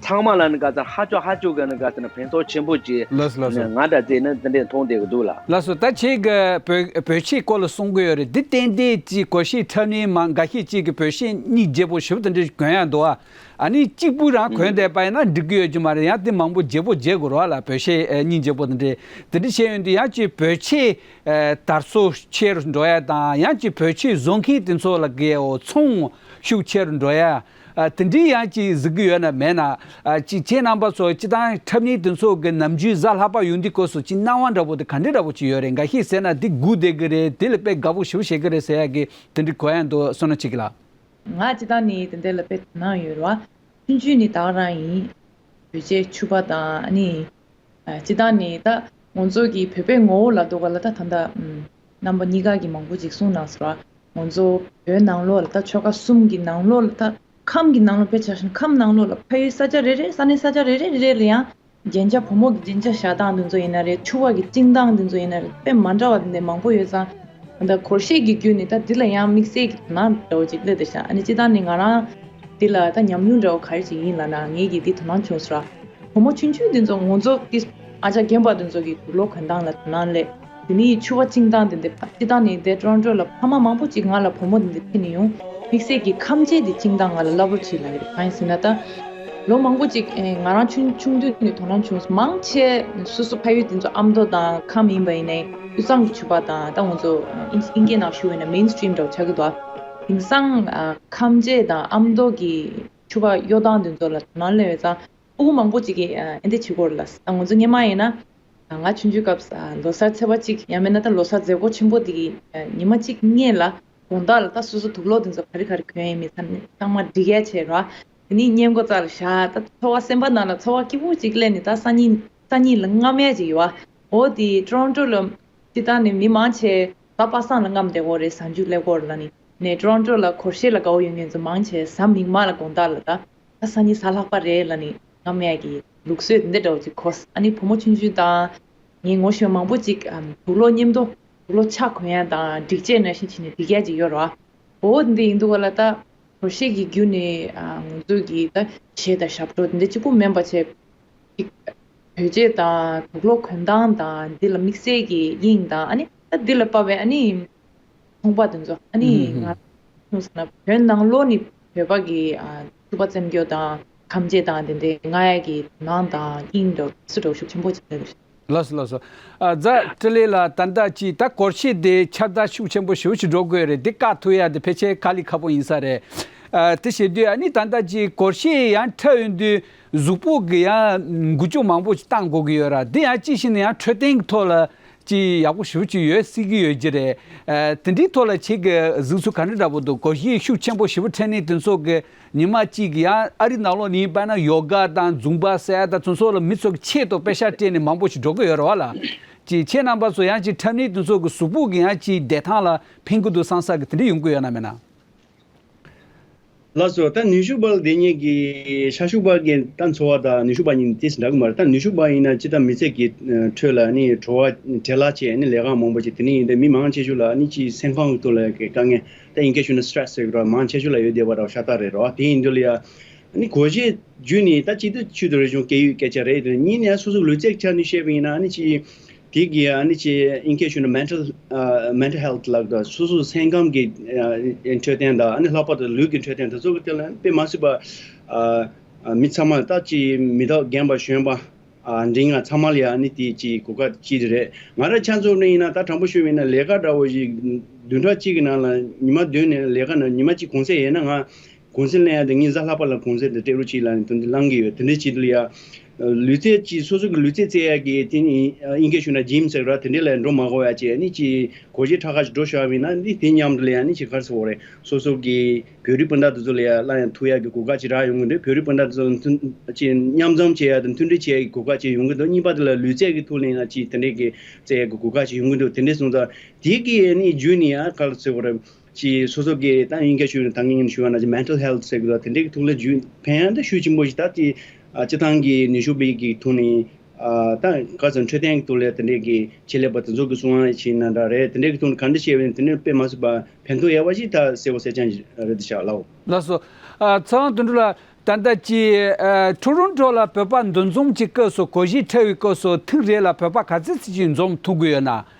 ཚང་མ་ལ་ནི་ག་ཚ་ཧ་ཅོ་ཧ་ཅོ་གི་ནི་ག་ཚ་ནི་ཕན་ཐོགས་ཆེན་པོ་ཅིག་ལགས་སོ་ལགས་སོ། ང་འདྲ་བྱས་ནི་འདི་འདྲས་མཐོང་བསྡད་གི་འདུག་ལ། ལགས་སོ། ད་ཁྱེད་ཀྱི་བོད་བོད་ཆས་སྐོར་ལ་གསུང་གི་ཡོད་རེད། འདི་ཏན་ཏན་ཅིག་གོ་ཤེས་འཁྲབ་ནི་མ་འགའ་ཤས་ཅིག་གི་བོད་ཆས་སྙིང་རྗེ་པོ་ཞེ་པོ་དེ་འདྲས་གོན་ཡ་འདུག་ཨ། ཨ་ནི་གཅིག་པུ་རང་གོན་བསྡད་པ་ཡིན་ན་འགྲིག་གི་ཡོད་ཀྱི་མ་རེད། ཡང་དེ་མང་པོ་བརྗེ་པོ་བརྗེ་དགོས་རེད་བ་ལ། བོད་ཆས་ཨེ་སྙིང་རྗེ་པོ་དེ་འདྲས་དེ་འདྲས་བྱས་ཡོང་དུས་ཡང་ཅིག་བོད་ཆས་ཨེ་དར་སྲོལ་ཆེ་རུ་འགྲོ་ཡ་དང་ཡང་ཅིག་བོད་ཆས་བཟོ་མཁན་དེ་ཚོ་ལ་དགེ་བའི་ཚོང་ཤུགས་ཆེ་རུ་འགྲོ་ཡ། ཨ་དེ་འདྲའི་ཡང་ཅིག་གཟིགས་ཀྱི་ཡོད་ན་མེད་ན། ཨ་ཅིག་ཁྱེད་རྣམ་པ་ཚོ་སྤྱིར་བཏང་འཁྲབ་མཁན་དེ་ཚོ་གི་ནམ་རྒྱུན་གཟའ་ལྷག་པ་ཡོང་དུས་སྐབས་སུ་ཅིག་སྣང་བ་འདྲ་པོ་དེ་ག་འདྲ་འདྲ་པོ་ཅིག་ཡོད་རེད། འགའ་ཤས་ཟེར་ན་དེ་སྒུག་བསྡད་ཀྱི་རེད། དེ་ལ་དཔེ་དགའ་པོ་ཞེ་པོ་བྱེད་ཀྱི་རེད་ཟེར་ཡ་གི་དེ་འདྲའི་གོ་ཡ་འདུག་བསམ་ན་ཅིག་ལ། ང་སྤྱིར་བཏང་ནི་དེ་འདྲ་ལ་དཔེ་དོ་སྣང་ཡོད་རེད་བ། ཆུང་ཆུང་ནི་ད་ག་རང་ཡིན། བོད་ཆས་ཕྱུ་པ་དང་ཨ་ནི། ཨ་སྤྱིར་བཏང་ནི་ད་ང་ཚོ་གི་བོད་པའི་ངོ་བོ་ལབ་འདུག་ག་ལ། ད་ད་ལྟ་ཨམ་རྣམ་པ་གཉིས་ཀ་གི་མང་པོ་ཅིག་གསུངས་གནང་སོང་ར། ང་ཚོ་བོད་ནང་ལོགས་ལ་ད་ཆོལ་ཁ་གསུམ་གི་ནང་ལོགས་ལ་ད་ཁམས་ཀྱི་ནང་ལོགས་དཔེ་ཆ་བཞག་ན་ཁམས་ནང་ལོགས་ལ་ཕ་ཡུལ་ས་ཆ་རེ་རེ་ས་གནས་ས་ཆ་རེ་རེ་རེ་རེ་ལ་ཡང་རྒྱན་ཆ་བུ་མོ་གི་རྒྱན་ཆ་བཞག་སྟངས་འདི་ཚོ་ཡིན་ན་རེད། ཕྱུ་པ་གི་བཅིངས་སྟངས་འདི་ཚོ་ཡིན་ན་རེད། དཔེ་མ་འདྲ་བ་འདི་འདྲ་མང་པོ་ཡོད་ཙང་། ད་སྒོར་གཞས་ཀྱི་བརྒྱུད་ནས་ད་འདི་ལ་ཡང་དམིགས་བསལ་གྱི་དོ་སྣང་འདྲ་བོ་ཅིག་སླེབས་བསྡད་ཤག་ཨ་ནི་སྤྱིར་བཏང་ནས་ང་རང་འདི་ལ་ད་ཉམས་མྱོང་འདྲ་བོ་ག་རེ་ཅིག་ཡིན་ལབ་ན། ངེད་ཀྱིས་འདི་དོ་སྣང་བྱུང་སོང་ར། བུ་མོ་ཆུང་ཆུང་འདི་ཚོ་ང་ཚོ་ཏི་ཨ་ཅག་རྒན་པ་འདི་ཚོ་གི་དུག་ལོག་གོན་སྟངས་ལ་དོ་སྣང་སླེབས། དེ་ནས་ཕྱུ་པ་བཅིངས་སྟངས་དེ་འདི་སྤྱིར་བཏང་ནས་འདི་ཊོ་རོན་ཊོ་ལ་ཕ་མ་མང་པོ་ཅིག་ང་ལ་བུ་མོ་དེ་འདི་ཁྲིད་ནས་ཡོང་། དམིགས་བསལ་གྱི་ཁམས་ཆེ་དེ་བཅིངས་སྟངས་ང་ལ་སླ་པོ་བྱེད་ལབ་ཡོད། གང་ཡིན་ཟེར་ན་ད། ལོ་མང་པོ་ཅིག་ཨེ་ང་རང་ཆུང་ཆུང་དུས་ནས་དོ་སྣང་བྱུང་། མང་ཆེ་སོ་སོ་ཕ་ཡུལ་དེ་ཚོ་ཨ་མདོ་དང་ཁམས་ཡིན་པ་ཡིན་ནའི་དབུས་གཙང་གི་ཕྱུ་པ་དང་ད་ང་ཚོ་ཨིན་ཨིན་སྐད་ནང་ཞུ་བ་ཡིན་ན་མེན་སི་ཊི་རིམ་འདྲ་བོ་ཆགས་ཀྱི་འདུག་ཨ། དེང་སང་ཨ་ཁམས་ཆེ་དང་ཨ་མདོ་གི་ཕྱུ་པ་གཡོ་སྟངས་དེ་ཚོ་ལ་དོ་སྣང་སླེབས་ཡོད་ཙང་། ཕྲུ་གུ་མང་པོ་ཅིག་གིས་ཨ་ཨེ་འདི་བྱེད་ཀྱི་ཡོད་རེད་ལ། ང་ཚོ་སྔོན་མ་ཡིན་ན་ང་ཆུང་ཆུང་སྐབས་ཨ་ལོ་གསར་ཚེས་པ་གཅིག་ཡང་མིན་ན་ད་ལོ་གསར་མཛད་སྒོ་ཆེན་པོ་དེ་གི་ཨ་ཉི་མ་གཅིག་སྔོན་ལ་དགོང་དག་ལ་ད་སོ་སོ་དུག་ལོག་དེ་ཚོ་ག་རེ་ག་རེ་གོན་ཡིན་མིན་ཚང་མ་སྒྲིག་ཡ་བྱས་ར། དེ་ནས་སྔས་མགོ་རྩ་ལ་བཞག་ད་ཚོར་བ་སེམས་པ་ནང་ལ་ཚོར་བ་སྐྱིད་པོ་ཅིག་སླེབས་ནས་ད་སང་ཉིན་སང་ཉིན་ལ་རྔམ་ཡ་ཅིག་ཡོད་བ། འོ་དེ་ཊོ་རོན་ཊོ་ལ་སྤྱིར་བཏང་ནས་མི་མང་ཆེ་ད་པ་སངས་ལ་རྔམ་བསྡད་ཀྱི་ཡོད་རེད། གཟའ་མཇུག་སླེབས་ཀྱི་ཡོད་རེད་ལབ་ནས་ནས་ཊོ་རོན་ཊོ་ལ་སྒོར་གཞས་ལ་དགའ་བོ་ཡོད་མཁན་ཚོ་མང་ཆེ་གཟའ་མིག་དམར་ལ་དགོང་དག་ལ་ད། ད་སང་ཉིན་གཟའ་ལྷག་པ་རེད་ལབ་ནས་རྔམ་ཡག་གི་ལུགས་སྲོལ་འདི་འདྲ་བོ་ཅིག་གོ། ཨ་ནི་བུ་མོ་ཆུང་ཆུང་དང་ངའི་ངོ་ཤེས་མང་པོ་ཅིག་ཨམ་དུག་ལོག་མཉམ་དུ་དུག་ལོག་ཆ་གོན་ཡ་དང་སྒྲིག་ཆས་ནང་བཞིན་བྱས་ནས་སྒྲིག་ཡ་ཅིག་ཡོད་རེད་བ། འོ་འདི་ཡིན་དུས་ག་ལ་ད་སྒོར་གཞས་ཀྱི་བརྒྱུད་ནས་ཨ་ང་ཚོ་གི་ད་གཞས་དང་ཞབས་བྲོ་འདི་གཅིག་པུ་མིན་པ་བྱས་ཅིག་བོད་ཆས་དང་དུག་ལོག་གོན་སྟངས་དང་འདི་ལ་དམིགས་བསལ་གྱི་དབྱིངས་དང་ཨ་ནི་ད་འདི་ལ་དཔག་པའི་ཨ་ནི། ཚོང་པ་དེ་ཚོ་ཨ་ནི་ང་ཚོ་ན་བོད་ནང་ལོགས་ནི་བོད་པ་གི་ཨ་ཕྱུ་པ་བཙེམ་རྒྱུ་དང་ཁམས་ཆེ་དང་དེ་འདྲའི་ང་ཡ་གི་ནང་དང་དབྱིངས་འགྲོ་སུ་འགྲོ་ཤུགས་ཆེན་པོ་བྱེད་ཀྱི་རེད། ལགས་སོ་ལགས་སོ། ཨ་རྫ་ཀྲི་ལེ་ལགས། ད་ལྟ་ཅིག་ད་སྒོར་གཞས་དེ་ཁྱབ་བརྡལ་ཤུགས་ཆེན་པོ་ཞེ་པོ་ཞིག་འགྲོ་དགོས་རེད། འདི་བཀག་ཐུབ་ཡ་དེ་ཕལ་ཆེར་དཀའ་ལས་ཁག་པོ་ཡིན་ས་རེད། ཨ་དེ་བྱེད་དུས་ཨ་ནི་ད་ལྟ་ཅིག་སྒོར་གཞས་ཡང་འཁྲབ་ཡོང་དུས་གཟུགས་པོ་གི་ཡང་འགུལ་སྐྱོད་མང་པོ་ཞིག་བཏང་དགོས་ཀྱི་ཡོད་ར། འདི་ཡང་ཅིག་བྱས་ན་ཡང་འཕྲོད་བསྟེན་གྱི་ཐོག་ལ། ཅིག་ཡག་པོ་ཞེ་པོ་ཅིག་ཡོད་སྲིད་ཀྱི་ཡོད་ཀྱི་རེད། ཨ་དེ་འདྲའི་ཐོག་ལ་ཁྱེད་ཀྱི་གཟིགས་ཚུལ་ག་འདྲ་འདྲ་པོ་འདུག་སྒོར་གཞས་ཤུགས་ཆེན་པོ་ཞེ་པོ་འཁྲབ་མཁན་དེ་ཚོ་གི་ཉི་མ་གཅིག་གི་ཡང་ཨ་རི་ནང་ལོགས་ནས་ཡིན་པ་ན་ཡོ་ག་དང་རྫུན་པ་ཟེར་ཡ་དང་དེ་ཚོ་ལ་མི་ཚོ་གི་ཆེད་དུ་པེ་ཤ་སྤྲད་ནས་མང་པོ་ཞིག་འགྲོ་གི་ཡོད་རེད་བ་ལ། ཅིག་ཁྱེད་རྣམ་པ་ཚོ་ཡང་ཅིག་འཁྲབ་མཁན་དེ་ཚོ་གི་གཟུགས་པོ་གི་ཡང་ཅིག་བདེ་ཐང་ལ་ཕན་གི་འདུག་བསམ་ས་གི་དེ་འདྲ་ཡོང་གི་ཡོད་ན་མེད་ན། ལགས་སོ། ད་ནུས་ཤུགས་པ་ལ་བསྡད་མཁན་གྱི་ཤ་ཤུགས་པ་གི་ད་འཚོ་བ་དང་ནུས་ཤུགས་པ་གཉིས་ཏོག་ཙམ་འདྲ་གི་མ་རེད། ད་ནུས་ཤུགས་པ་ཡིན་ན་སྤྱིར་བཏང་མི་ཚེ་གི་ཁྲོད་ལ་ནི་བྲོ་བ་བྲེལ་བ་ཆེ་ནི་ལས་ཀ་མང་པོ་བྱེད། དེ་ནི་ཡིན་ཏེ་མི་མང་ཆེ་ཤོས་ལ་ནི་ཅིག་སེམས་ཁམས་ཀྱི་ཐོག་ལ་དཀའ་ངལ་ད་ཡིན་སྐད་ཞུ་ན་སི་ཊེ་རེ་སི་ཟེར་གི་རེད། མང་ཆེ་ཤོས་ལ་ཡོད་བསྡད་པ་འདྲ་བོ་ཤ་སྟག་རེད་རོ། དེ་ཡིན་དུས་ལ་ཡ་ནི་སྒོར་གཞས་བརྒྱུད་ནས་ད་གཅིག་ཏུ་ཆུ་དང་རི་ཆུང་སྐད་ཡིག་སྐད་ཆ་རེད། དེ་གཉིས་ནས་སོ་སོ་ལུས་རྩལ་ཆ་ནས་བཤད་པ་ཡིན་ན་ནི་ཅིག་དེ་གི་ཨ་ནི་ཅི་ཨིན་སྐད་ཞུ་ན་mental ཨ་mental health ལབ་དང་སོ་སོ་སེམས་ཁམས་ཀྱི་ཨ་འཕྲོད་བསྟེན་དང་ཨ་ནི་ལྷག་པར་དུ་ལུས་ཀྱི་འཕྲོད་བསྟེན་དེ་ཚོ་གི་ཐད་ལ་དཔེ་མ་སྲིད་པ་ཨ་ཨ་མི་ཚང་མ་ད་ཅི་མི་དག་རྒན་པ་གཞོན་པ་ཨ་འབྲིང་ང་ཚང་མ་ལ་ཡ་ཨ་ནི་དེ་ཅི་གོ་སྐབས་ཅིག་རེད། ང་རང་ཆ་མཚོན་ནས་ཡིན་ན་ད་དྲང་པོ་ཞུས་པ་ཡིན་ན་ལས་ཀ་འདྲ་བོ་ཞིག་བདུན་ཕྲག་གཅིག་གི་ནང་ལ་ཉི་མ་བདུན་ནས་ལས་ཀ་ནང་ཉི་མ་གཅིག་གུང་སེང་ཡིན་ན་ང་ གུང་སེང་གླེང་ཡ་དེ་ངའི་གཟའ་ལྷག་པ་ལ་གུང་སེང་དེ་སྤྲད་རོགས་གྱིས་ལབ་ནས་དོན་དེ་གླེང་གི་ཡོད། དེ་འདྲའི་ཆེད་དུ་ལ་ཡ། ལུས་རྩལ་གྱི་སོ་སོ་གི་ལུས་རྩལ་རྩེ་ཡ་གི་དེ་ནི་དབྱིན་སྐད་ཞུ་ན་ཇིམ་ཟེར་ར། དེ་འདྲའི་ལ་འགྲོ་མ་དགོས་ཡ་བྱས་ནི་ཅི་སྒོར་གཞས་ཁྲ་ཁ་ཞིག་འགྲོ་ཤོར་བ་ཡིན་ན་ནི་དེ་མཉམ་དུ་ལ་ཡ་ནི་ཅི་ག་རེ་ཟེར་དགོས་རེད། སོ་སོ་གི་བོད་རིགས་སྤུན་ཟླ་དེ་ཚོ་ལ་ཡ་སླར་ཡང་ཐུག་ཡ་གི་གོ་སྐབས་ཅིག་རག་ཡོང་གི་འདུག་བོད་རིགས་སྤུན་ཟླ་དེ་ཚོ་མཐུན་ཅི་མཉམ་འཛོམས་བྱེད་ཡ་དང་མཐུན་སྒྲིལ་བྱེད་ཡ་གི་གོ་སྐབས་ཅིག་ཡོང་གི་འདུག་གཉིས་པ་དེ་ལ་ལུས་རྩལ་གི་ཐོག་ནས་ཡང་ཅི་དེ་འདྲའི་གི་རྩེ་ཡ་གི་གོ་སྐབས་ཅིག་ཡོང་གི་འདུག་དེ་འདྲའི་སོང་ཙང་དེ་གི་ནི་བརྒྱུད་ནས་ཡ་ག་རེ་ཟེར་དགོས་རེད། ཅིག་སོ་སོ་གི་ད་དབྱིན་སྐད་ཞུ་ན་ད་ངས་ཞུ་བ་ན་ཅིག་mental health ཟེར་གི་འདུག་དེ་འདྲའི་གི་ཐོག་ལ་བརྒྱུད་ཕན་ཡང་ད་ཤུགས་ཆེན་པོ་ཞིག་ད་ཅིག་ཨ་སྤྱི་བཏང་གི་ནུས་ཤུགས་སྤེལ་གི་ཐོག་ནས་ཨ་ད་ག་ཚོད་འཕྲོད་བསྟེན་གི་ཐོག་ལ་དེ་འདྲའི་གི་ཆེད་ལས་པ་དེ་ཚོ་གི་གསུང་བ་བྱས་ན་འདྲ་རེད། དེ་འདྲའི་གི་ཐོག་ནས་ག་འདྲ་བྱས་པ་ཡིན་དེ་ནས་དཔེ་མ་སྲིད་པ་ཕན་ཐོགས་ཡོད་པ་ཞིག་ད་གསལ་པོ་གསལ་རྐྱང་ཞིག་རེད་འདུག་ཤག་ལགས། ལགས་སོ། ཨ་ཚེ་དབང་དོན་གྲུབ་ལགས། ད་ལྟ་ཅིག་ཨ་ཊོ་རོན་ཊོ་ལ་བོད་པ་འདུ་འཛོམས་ཀྱི་སྐབས་སུ་སྒོར་གཞས་འཁྲབ་པའི་སྐབས་སུ་ཐེངས་རེ་ལ་བོད་པ་ག་ཚོད་ཙམ་ཅིག་འཛོམས་ཐུབ་ཀྱི་ཡོད་ན།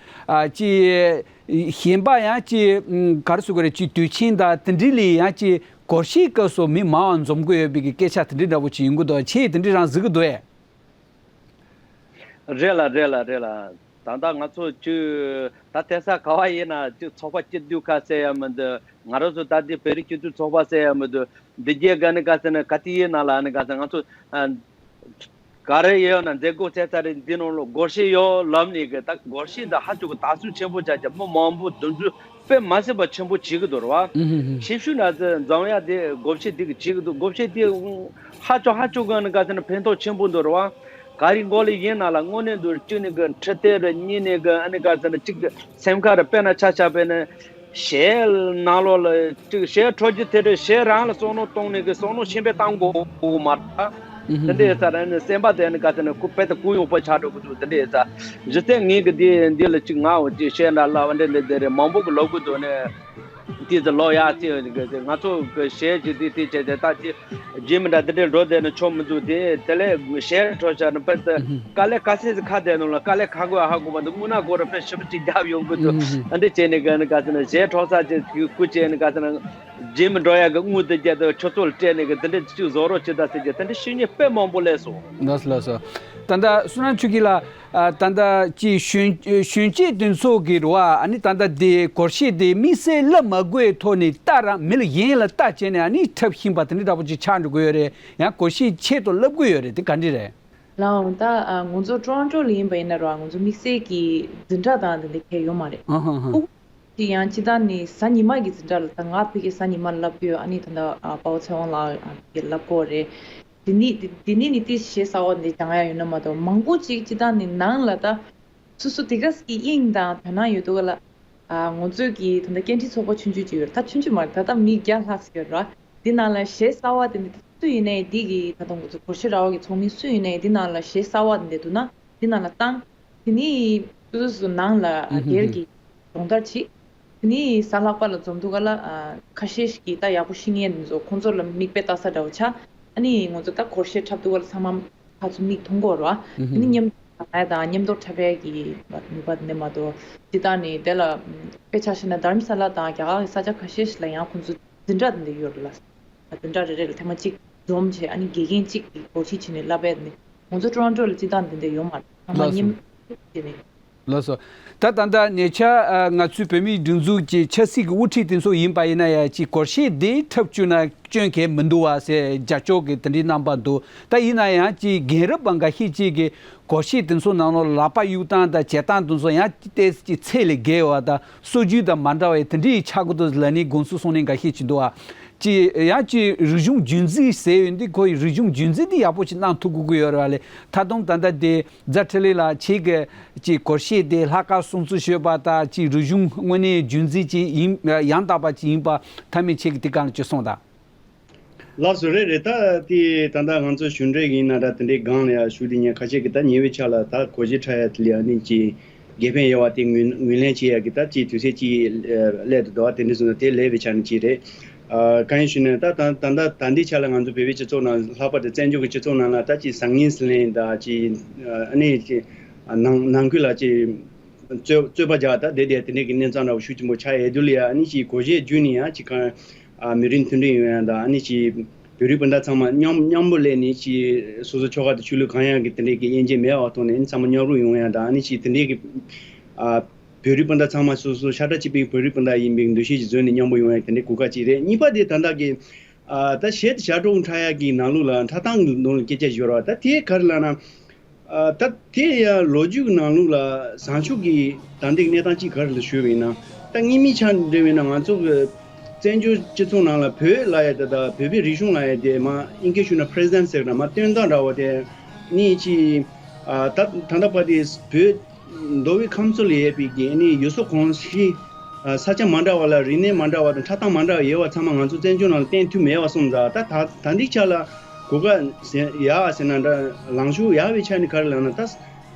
ཨ་ཅིག་གཞན་པ་ཡང་ཅིག་ཨམ་ག་རེ་ཟེར་དགོས་རེད། ཅིག་དུས་ཆེན་དང་དེ་འདྲའི་ལ་ཡང་ཅིག་སྒོར་གཞས་སྐབས་སུ་མི་མང་བ་འཛོམས་ཀྱི་ཡོད་པའི་གི་སྐད་ཆ་དེ་འདྲའི་འདྲ་པོ་ཅིག་ཡོང་གི་འདུག་ཁྱེད་དེ་འདྲའི་རང་གཟིགས་ཀྱི་འདུག་ཨེ། རེད་ལ་རེད་ལ་རེད་ལ། ད་ལྟ་ང་ཚོ་ཅིག་ད་དེང་སང་ག་བ་ཡིན་ན་ཅིག་ཚོགས་པ་སྐྱིད་སྡུག་ཁ་གསལ་ཡ་མི་འདུག་ང་རང་ཚོ་ད་འདི་བོད་རིགས་སྤྱི་མཐུན་ཚོགས་པ་གསལ་ཡ་མི་འདུག་འདི་རྒྱལ་ག་ནི་ག་ཟེར་ན་ག་དེ་ཡིན་ན་ལ་ནི་ག་ཟེར་ང་ཚོ་ཨ་ག་རེ་ཡོད་ན་མཛད་སྒོ་ཚེ་ཚ་རེ་འདི་ནང་ལོ་སྒོར་གཞས་ཡོད་ལབ་ནི་གི་ད་སྒོར་གཞས་འདི་ཧ་ཅང་གི་དར་སྲོལ་ཆེན་པོ་ཆགས་ཀྱང་མི་མང་པོ་འདུ་འཛོམས་དཔེ་མ་སྲིད་པ་ཆེན་པོ་བྱེད་ཀྱི་འདུག་ར་བ། ཨུ་ཧུ་ཧུ། ཤེས་ཤུགས་ན་ཚོ་འཛོམས་ཡ་དེ་སྒོར་གཞས་དེ་གི་བྱེད་ཀྱི་འདུག་སྒོར་གཞས་དེ་ཧ་ཅང་ཧ་ཅང་གི་ནི་ག་ཟེར་ན་ཕན་ཐོགས་ཆེན་པོ་འདུག་ར་བ། ག་རེ་མགོ་ལ་ཡིན་ན་ལ་དངོས་གནས་འདུག་གཅིག་ནི་གི་འཕྲོད་བསྟེན་རེ་གཉིས་ནི་གི་ཨ་ནི་ག་ཟེར་ན་གཅིག་གི་སེམས་ཁ་རེ་དཔེར་ན་ཆ་ཆ་དཔེར་ན། གཞས་ནང་ལོགས་ལ་ཅིག་གཞས་འཁྲབ་རྒྱུ་དེ་འདྲ་གཞས་རང་ལ་བསམ་བློ་གཏོང་ནས་གི་བསམ་བློ་ཆེན་པོ་བཏང་དགོས་མ་རེད། དེ་འདྲའི་ས་ར་ནི་སེམས་པ་དེ་ནི་ག་ཚོད་ནི་ཁུ་དཔེ་དང་ཁུ་ཡོང་པོ་ཆགས་འགྲོ་གི་འདུག་དེ་འདྲའི་ས་གཞི་རྩའི་ངེད་ཀྱི་འདི་འདི་ལ་ཅིག་ང་འོ་ཅིག་གཞས་འདྲ་ལབ་པ་འདྲ་འདི་འདི་རེད་མང་པོ་གི་ལབ་གི་འདུག་ནི་དེ་ཚོ་ལོ་ཡག་ཅིག་ང་ཚོ་གི་གཞས་ཀྱི་འདི་དེ་བྱས་ཏེ་ད་ཅིག་རྗེས་མི་འདྲ་དེ་འདྲའི་འགྲོ་བསྡད་ནི་ཆོག་མི་འདུག་དེ་དེ་ལས་གཞས་འཁྲབ་བྱ་ནི་དཔེ་དེ་དཀའ་ལས་ཁ་སེ་ཁ་བསྡད་ནོ་ལ་དཀའ་ལས་ཁ་དགོས་ཧ་གོ་བ་འདུག་དངོས་གནས་ཁོ་རང་དཔེ་ཞིབ་ཅིག་རྒྱབ་ཡོང་གི་འདུག་ཨ་འདྲ་བྱས་ནས་ག་ནི་ག་ཟེར་ན་གཞས་འཁྲབ་ས་ཅིག་སྐུ་བྱས་ནས་ག་ཟེར་ན་རྗེས་མི་འགྲོ་ཡ་གི་དངུལ་དེ་རྒྱབ་དུ་ཆུ་ཚོད་སྤྲད་ནས་གི་དེ་འདྲ་ཅིག་བཟོ་རོགས་བྱེད་ད་ཟེར་གྱི་དེ་འདྲ་ཤེས་ཉེས་དཔེ་མང་པོ་སླེབས་སོང་། ལགས་སོ་ལགས་སོ། ད་ལྟ་བསོད་ནམས་ཆོས་སྐྱིད་ལགས། ཨ་ད་ལྟ་ཅིག་གཞོན་གཞོན་སྐྱེས་དེ་ཚོ་གི་རེད་བ། ཨ་ནི་ད་ལྟ་དེ་སྒོར་གཞས་དེ་དམིགས་བསལ་བསླབ་མ་དགོས་ཐོག་ནས་ལྟ་ར་མི་ལ་གཞན་ལ་ལྟ་བྱས་ནས་ཨ་ནི་འཁྲབ་ཤེས་པ་དེ་འདྲ་འདྲ་པོ་ཅིག་ཆགས་འགྲོ་གི་ཡོད་རེད། ཡང་སྒོར་གཞས་ཆེད་དུ་བསླབ་དགོས་ཡོད་རེད། དེ་ག་འདྲ་རེད། ལའོ་ད་ཨ་ང་ཚོ་ཊོ་རོན་ཊོ་ལ་ཡིན་པ་ཡིན་ན་ར་ང་ཚོ་དམིགས་བསལ་གྱི་འཛིན་གྲྭ་དང་དེ་འདྲ་གས་ཡོད་མ་རེད། ཨ་ཧ་ཧ། ཕྲུ་གུ་དེ་ཡང་སྤྱི་བཏང་ནི་གཟའ་ཉི་མ་གི་འཛིན་གྲྭ་ལ་ད་ང་ཕ་གི་གཟའ་ཉི་མ་ལ་བསླབ་ཀྱི་ཡོད། ཨ་ནི་ད་ལྟ་ཨ་དཔའ་བོ་ཚེ་དབང་ལགས་ཨ་ཕ་གི་བསླབ་ཀྱི་ཡོད་རེད། དེ་ནི་དེ་དེ་ནི་ནི་ཏི་གཞས་གསར་བ་འདི་སྦྱང་ཡ་ཡོད་ན་མ་གཏོགས་མང་པོ་ཅིག་སྤྱི་བཏང་ནི་ནང་ལ་ད་སོ་སོ་དེ་ག་ཟིག་གི་དབྱིངས་དང་དོ་སྣང་ཡོད་དུས་ག་ལ། ཨ་ང་ཚོས་ཀྱི་ད་ལྟ་སྐད་འཕྲིན་ཚོགས་པ་ཆུང་ཆུང་ཅིག་ཡོད་རེད། ད་ཆུང་ཆུང་མ་རེད། ད་ལྟ་མི་བརྒྱ་ལྷག་ཙམ་ཡོད་རེད་བ། འདི་ནང་ལ་གཞས་གསར་བ་དེ་འདི་སུ་ཡིན་ནའི་འདི་གི་ད་དུང་ང་ཚོ་སྒོར་གཞས་ར་བ་གི་ཚོགས་མི་སུ་ཡིན་ནའི་འདི་ནང་ལ་གཞས་གསར་བ་དེ་འདི་འདུག་ན་འདི་ནང་ལ་བཏང་། དེ་ནི་སོ་སོ་སོ་ནང་ལ་ཨ་སྒེར་གྱི་སྦྱོང་བརྡར་བྱེད། དེ་ནི་གཟའ་ལྷག་པ་ལ་འཛོམས་དུས་ག་ལ་ཨ་ཁ་ཤས་ཤིག་གིས་ད་ཡག་པོ་ཤེས་མཁན་ཚོ་ཁོང་ཚོ་ལ་མིག་དཔེ་ལྟ་ས་འདྲ་བོ་ཆགས། ཨ་ནི་ང་ཚོ་ད་སྒོར་གཞས་འཁྲབ་དུས་ག་ལ་ཚང་མ་ཕར་ཚུར་མིག་མཐོང་གི་ཡོད་རེད་བ། དེ་ནི་མཉམ་ད་ང་ཡ་དང་མཉམ་དུ་འཁྲབ་པའི་གི་ནུས་པ་འདི་མ་གཏོགས་ཇི་ལྟར་ནི་དེ་ལ་དཔེ་ཆ་བཞག་ན་དྷརམ་ས་ལ་དང་རྒྱ་གར་གྱི་ས་ཆ་ཁ་ཤས་ཤིག་ལ་ཡང་ཁོང་ཚོ་འཛིན་གྲྭ་འདི་འདྲ་ཡོད་རེད་ལ། འཛིན་གྲྭ་རེ་རེ་ལ་ཐེངས་མ་གཅིག་འཛོམས་བྱས་ཨ་ནི་དགེ་རྒན་གཅིག་གིས་སྒོར་གཞས་བྱས་ནས་བསླབ་པའི་ནི་ང་ཚོ་ཊོ་རོན་ཊོ་ལ་སྤྱི་བཏང་འདི་འདྲ་ཡོད་མ་རེད། ཚང་མ་ལགས་སོ། མཉམ་བྱས་ནས། ལགས་སོ། ད་ད་ལྟ་ཉེ་ཆར་ཨ་ང་ཚོའི་བོད་མིའི་སྒྲིག་འཛུགས་ཀྱི་ཆབ་སྲིད་ཀྱི་དབུ་ཁྲིད་དེ་ཚོ་ཡིན་པ་ཡིན་ན་ཡང་ཅིག་སྒོར་གཞས་འདི་འཁྲབ་བཅུག་ན་སྐྱོན་གང་མི་འདུག་བ་ཟེར་རྒྱབ་སྐྱོར་གྱི་དེ་འདྲའི་རྣམ་པ་འདུག་ད་ཡིན་ན་ཡང་ཅིག་རྒན་རབས་པ་འགའ་ཤས་ཅིག་གིས་སྒོར་གཞས་དེ་ཚོ་ནང་ལོགས་ལག་པ་གཡུག་སྟངས་དང་བྱེད་སྟངས་དེ་ཚོ་ཡང་ཏོག་ཙམ་ཅིག་ཚད་ལས་བརྒལ་བ་དང་སྲོལ་རྒྱུན་དང་མ་འདྲ་བའི་དེ་འདྲའི་ཆགས་ཀྱི་འདུག་ལབ་ནས་དགོངས་ཚུལ་གསུངས་མཁན་འགའ་ཤས་ཅིག་འདུག་བ། ཅིག་ཡང་ཅིག་རིག་གཞུང་རྒྱུན་འཛིན་ཟེར་ཡོད་འདི་ཁོ་ཡི་རིག་གཞུང་རྒྱུན་འཛིན་འདི་ཡག་པོ་ཅིག་གནང་ཐུབ་དགོས་ཀྱི་ཡོད་རེད་བ་ལས། ད་དུང་ད་ལྟ་དེ་རྫ་འཕྲིན་ལས་ལགས་ཁྱེད་ཀྱིས་ཅིག་སྒོར་གཞས་དེ་ལྷག་དཀར་སྲུང་བརྩི་ཞུས་པ་དང་ཅིག་རིག་གཞུང་དངོས་གནས་རྒྱུན་འཛིན་ཅིག་ཡིན་ཡང་དག་པ་ཅིག་ཡིན་པ་མཐའ་མའི་ཁྱེད་ཀྱིས་དེ་ག་ལ་ཅིག་གསུངས་དང་། ལགས་སོ་རེད་རེད། ད་དེ་ད་ལྟ་ང་ཚོ་གཞུང་འབྲེལ་ཡིན་ན་འདྲ་དེ་འདྲའི་སྒང་ལ་ཡང་ཞུ་དེ་ཉན་ཁ་ཤས་ཀྱིས་ད་ཉེ་བའི་ཆར་ལ་ད་སྒོར་གཞས་འཁྲབ་ཡ་དེ་ལ་ཡང་ནི་ཅིག་དགེ་ཕན་ཡོད་བ་དེ་ངོས་ངོས་ལེན་བྱེད་ཡ་གི་ད་ཅིག་དུས་ཚོད་ཅིག་སླེབས་འདུག་བ། དེ་འདྲ་སོང་ན་དེ་ལས་པའི་ཆ་ནས་ཅིག་རེད། ཨ་གང་ཡིན་ཞུས་ན་ད་ད་ད་ལྟའི་ཆ་ལ་ང་ཚོ་བོད་པའི་སྤྱི་ཚོགས་ནང་ལྷག་པར་དུ་བཙན་བྱོལ་གྱི་སྤྱི་ཚོགས་ནང་ལ་ད་ཅིག་བཟང་ངན་ཟེར་ལེན་ད་ཅིག་ཨ་ནི་ཅིག་ནང་ནང་ཁུལ་ལ་ཅིག་རྩོད་རྩོད་པ་རྒྱག་ད་བསྡད་བསྡད་དེ་འདྲའི་གི་གནས་སྟངས་འདྲ་བོ་ཤུགས་ཆེན་པོ་ཆགས་ཡོད་དུས་ལ་ཡ་ཨ་ནི་ཅིག་སྒོར་གཞས་བརྒྱུད་ནས་ཡང་ཅིག་གང་ཨ་མི་རིགས་མཐུན་སྒྲིལ་ཡོང་ཡ་ད་ཨ་ནི་ཅིག་བོད་རིགས་སྤུན་ཟླ་ཚང་མ་མཉམ་མཉམ་པོ་སླེབས་ནས་ཅིག་སོ་སོ་ཆོལ་ཁ་དང་ཆོས་ལུགས་གང་ཡང་གི་དེ་འདྲའི་གི་དབྱེ་འབྱེད་མེད་པ་ཐོག་ནས་ཨ་ནི་ཚང་མ་མཉམ་རུབ་ཡོང་ཡ་ད་ཨ་ནི་ཅིག་དེ་འདྲའི་གི་ཨ་བོད་རིགས་སྤུན་ཟླ་ཚང་མ་སོ་སོ་ཤ་ཁྲག་གཅིག་པའི་བོད་རིགས་སྤུན་ཟླ་ཡིན་པའི་འདུ་ཤེས་ཅིག་འཛིན་ནས་མཉམ་པོ་ཡོང་ཡ་དེ་འདྲའི་གོ་སྐབས་ཅིག་རེད། གཉིས་པ་དེ་ད་ལྟ་གི་ ཨ་ད་གཞས་དེ་ཞབས་བྲོ་འཁྲབ་ཡག་གི་ནང་ལོགས་ལ་འཁྲབ་སྟངས་ཀྱི་ནང་ལ་སྐད་ཆ་ཤོར་བ། ད་དེ་ག་རེ་ལབ་ན། ཨ་ད་དེ་ཡང་ལོ་རྒྱུས་ཀྱི་ནང་ལོགས་ལ་བཟང་ཕྱོགས་ཀྱི་ད་ལྟའི་གནས་སྟངས་གཅིག་ག་རེ་ལ་ཞུས་པ་ཡིན་ན། ད་སྔོན་མའི་ཆ་འདྲ་བས་ན་ང་ཚོ་གི་བཙན་བྱོལ་སྤྱི་ཚོགས་ནང་ལ་བོད་ལབ་ཡ་དེ་དང་བོད་པའི་རིག་གཞུང་ལབ་ཡ་དེ་མར་ཨིན་སྐད་ཞུས་ན་པི་རེ་སེན་ཊི་ཟེར་ན་མར་སྟོན་སྟངས་འདྲ་བོ་དེ་ནི་ཅི། ཨ་ད་ད་ལྟ་བར་དེ་བོད་མདོ་དབུས་ཁམས་གསུམ་ལ་ཡོད་པའི་གི་ནི་ཡུལ་སྲོལ་གོམས་གཤིས། ཨ་ས་ཆ་མ་འདྲ་བ་ལ་རིག་གནས་མ་འདྲ་བ་དང་འཁྲབ་སྟངས་མ་འདྲ་བ་ཡོད་པ་ཚང་མ་ང་ཚོ་བཙན་བྱོལ་ནང་ལ་བསྟན་ཐུབ་མེད་པ་སོང་ཙང་ད་ད་ད་འདི་ཆ་ལ་གོ་སྐབས་ཟེར་ཡག་ཟེར་ན་འདྲ་ལངས་ཕྱོགས་ཡག་པའི་ཆ་ནས་ག་རེ་ལབ་ན། ད་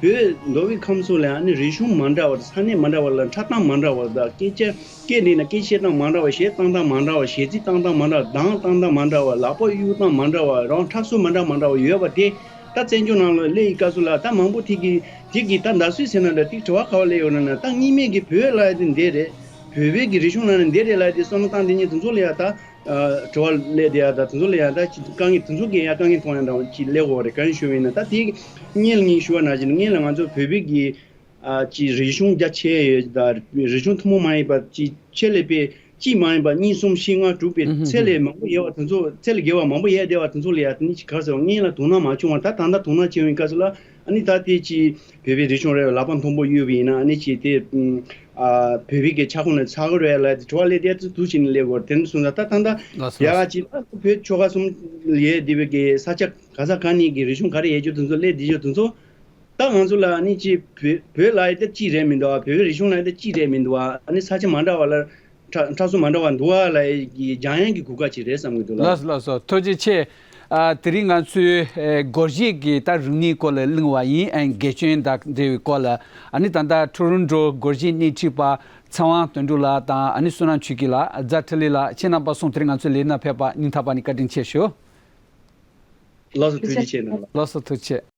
བོད་མདོ་དབུས་ཁམས་གསུམ་ལ་ཨ་ནི་རིག་གཞུང་མ་འདྲ་བ་དང་ས་གནས་མ་འདྲ་བ་ལ་འཁྲབ་སྟངས་མ་འདྲ་བ་དང་སྐད་ཆ་སྐད་འདྲ་ན་སྐད་བཤད་སྟངས་མ་འདྲ་བ། གཞས་བཏང་སྟངས་མ་འདྲ་བ། གཞས་ཚིག་བཏང་སྟངས་མ་འདྲ་བ། གདངས་བཏང་སྟངས་མ་འདྲ་བ། ལག་པ་གཡུག་སྟངས་མ་འདྲ་བ། རང་འཁྲབ་སྲོལ་མ་འདྲ་མ་འདྲ་བ་ཡོད་པ་དེ་ད་བཙན་བྱོལ་ནང་ལ་སླེབས་ཡི་སྐབས་སུ་ལ་ད་མང་པོ་དེ་གི་དེ་གི་ད་ད་གཟོད་ཟེར་ན་འདྲ་དེ་དྲི་བ་ག་བ་སླེབས་ཡོད་ན་ན། ད་སྔོན་མའི་གི་བོད་ལབ་ཡ་དེ་འདི་རེད། བོད་པའི་གི་རིག་གཞུང་ལབ་ན་འདི་རེད་ལབ་ཡ་དེ་བསམ་བློ་བཏང་དེ་ཉིད་དེ་ཚོ་ལ་ཡ་ད། ཨ་དྲི་བ་སླེབས་བསྡད་ཡ་ད་དེ་ཚོ་ལ་ཡ་ད་ཅིག་དཀའ་ངལ་དེ་ཚོ་གི་ཡ་དཀའ་ངལ་མཐོང་ཡ་འདྲ་བོ་ཅིག་སླེབས་ཡོད་རེད། གང་ཡིན་ཞུ་བ་ཡིན་ན་ད་དེ་སྔོན་ལ་ངས་ཞུ་བ་ནང་བཞིན་སྔོན་ལ་ང་ཚོ་བོད་པའི་གི་ཨ་ཅིག་རིག་གཞུང་རྒྱ་ཆེ་ཡོད་ད་རིག་གཞུང་ཐུན་མོང་མ་ཡིན་པ་ཅིག་ཆེད་ལས་པའི་གཅིག་མ་ཡིན་པ་གཉིས་གསུམ་བཞི་ལྔ་དྲུག་པའི་ཚད་ལས་མང་པོ་ཡོད་པ་དེ་ཚོ་ཚད་ལས་བརྒལ་བ་མང་པོ་ཡོད་བསྡད་པ་དེ་ཚོ་ལ་ཡ་དེ་ནི་ཅིག་ག་རེ་ཟེར་བ་སྔོན་ལ་དོ་སྣང་མ་བྱུང་བ་ད་ད་ལྟ་དོ་སྣང་བྱེད་པའི་སྐབས་སུ་ལ་ཨ་ནི་ད་དེ་ཅིག་བོད་པའི་རིག་གཞུང་རེད། ལག་པ་མཐོན་པོ་གཡུག་པ་ཡིན་ན་ཨ་ནི་ཅིག་དེ་ཨ་བོད་པའི་གི་ཁྱབ་ཁོངས་ནས་ཚ་གི་རེད་ལབ་དེ་དྲི་བ་སླེབས་དེ་ཚོ་དུ་ཞིག་ནས་སླེབས་དགོས་དེ་འདྲ་སོང་ཙང་ད་ད་ལྟ་ལགས་སོ་ལགས་ཡ་སོ། ཅིག་ད་བོད་ཆོལ་ཁ་གསུམ་ཡོད་བསྡད་པའི་གི་ས་ཆ་ག་ས་ག་ནས་གི་རིག་གཞུང་ག་རེ་ཡོད་རྒྱུ་དེ་ཚོ་སླེབས་བསྡད་རྒྱུ་དེ་ཚོ་ད་ང་ཚོ་ལ་ཨ་ནི་ཅིག་བོད་བོད་ལབ་ཡ་དེ་གཅིག་རེད་མི་འདུག་བ། བོད་པའི་རིག་གཞུང་ལབ་ཡ་དེ་གཅིག་རེད་མི་འདུག་བ། ཨ་ནི་ས་ཆ་མ་འདྲ་བ་ལ་འཁྲབ་འཁྲབ་སྲོལ་མ་འདྲ་བ་འདུག་བ་ལབ་ཡ་གི་སྦྱང་ཡག་གི་གོ་སྐབས་ཅིག་རེད་བསམ་གི་འདུག་ལགས། ལགས་སོ་ལགས་སོ། ཐུགས་རྗེ་ཆེ། ཨ་དེ་རིང་ང་ཚོས་ཨེ་སྒོར་གཞས་ཀྱི་ད་རིག་གནས་སྐོར་ལ་གླེང་བ་ཡིན། ཨེ་དགེ་སྐྱོན་དང་འབྲེལ་བའི་སྐོར་ལ་ཨ་ནི་ད་ལྟ་ཊོ་རོན་ཊོ་སྒོར་གཞས་སྣེ་ཁྲིད་པ་ཚེ་དབང་དོན་གྲུབ་ལགས་དང་ཨ་ནི་བསོད་ནམས་ཆོས་སྐྱིད་ལགས། རྫ་འཕྲིན་ལས་ལགས། ཁྱེད་རྣམ་པ་གསུམ་དེ་རིང་ང་ཚོའི་ལས་རིམ་ནང་ཕེབས་པ་སྙིང་ཐག་པ་ནས་བཀའ་དྲིན་ཆེ་ཞུ། ལགས་སོ་ཐུགས་རྗེ་ཆེ་གནང་། ལགས་སོ་ཐུགས་རྗེ་ཆེ།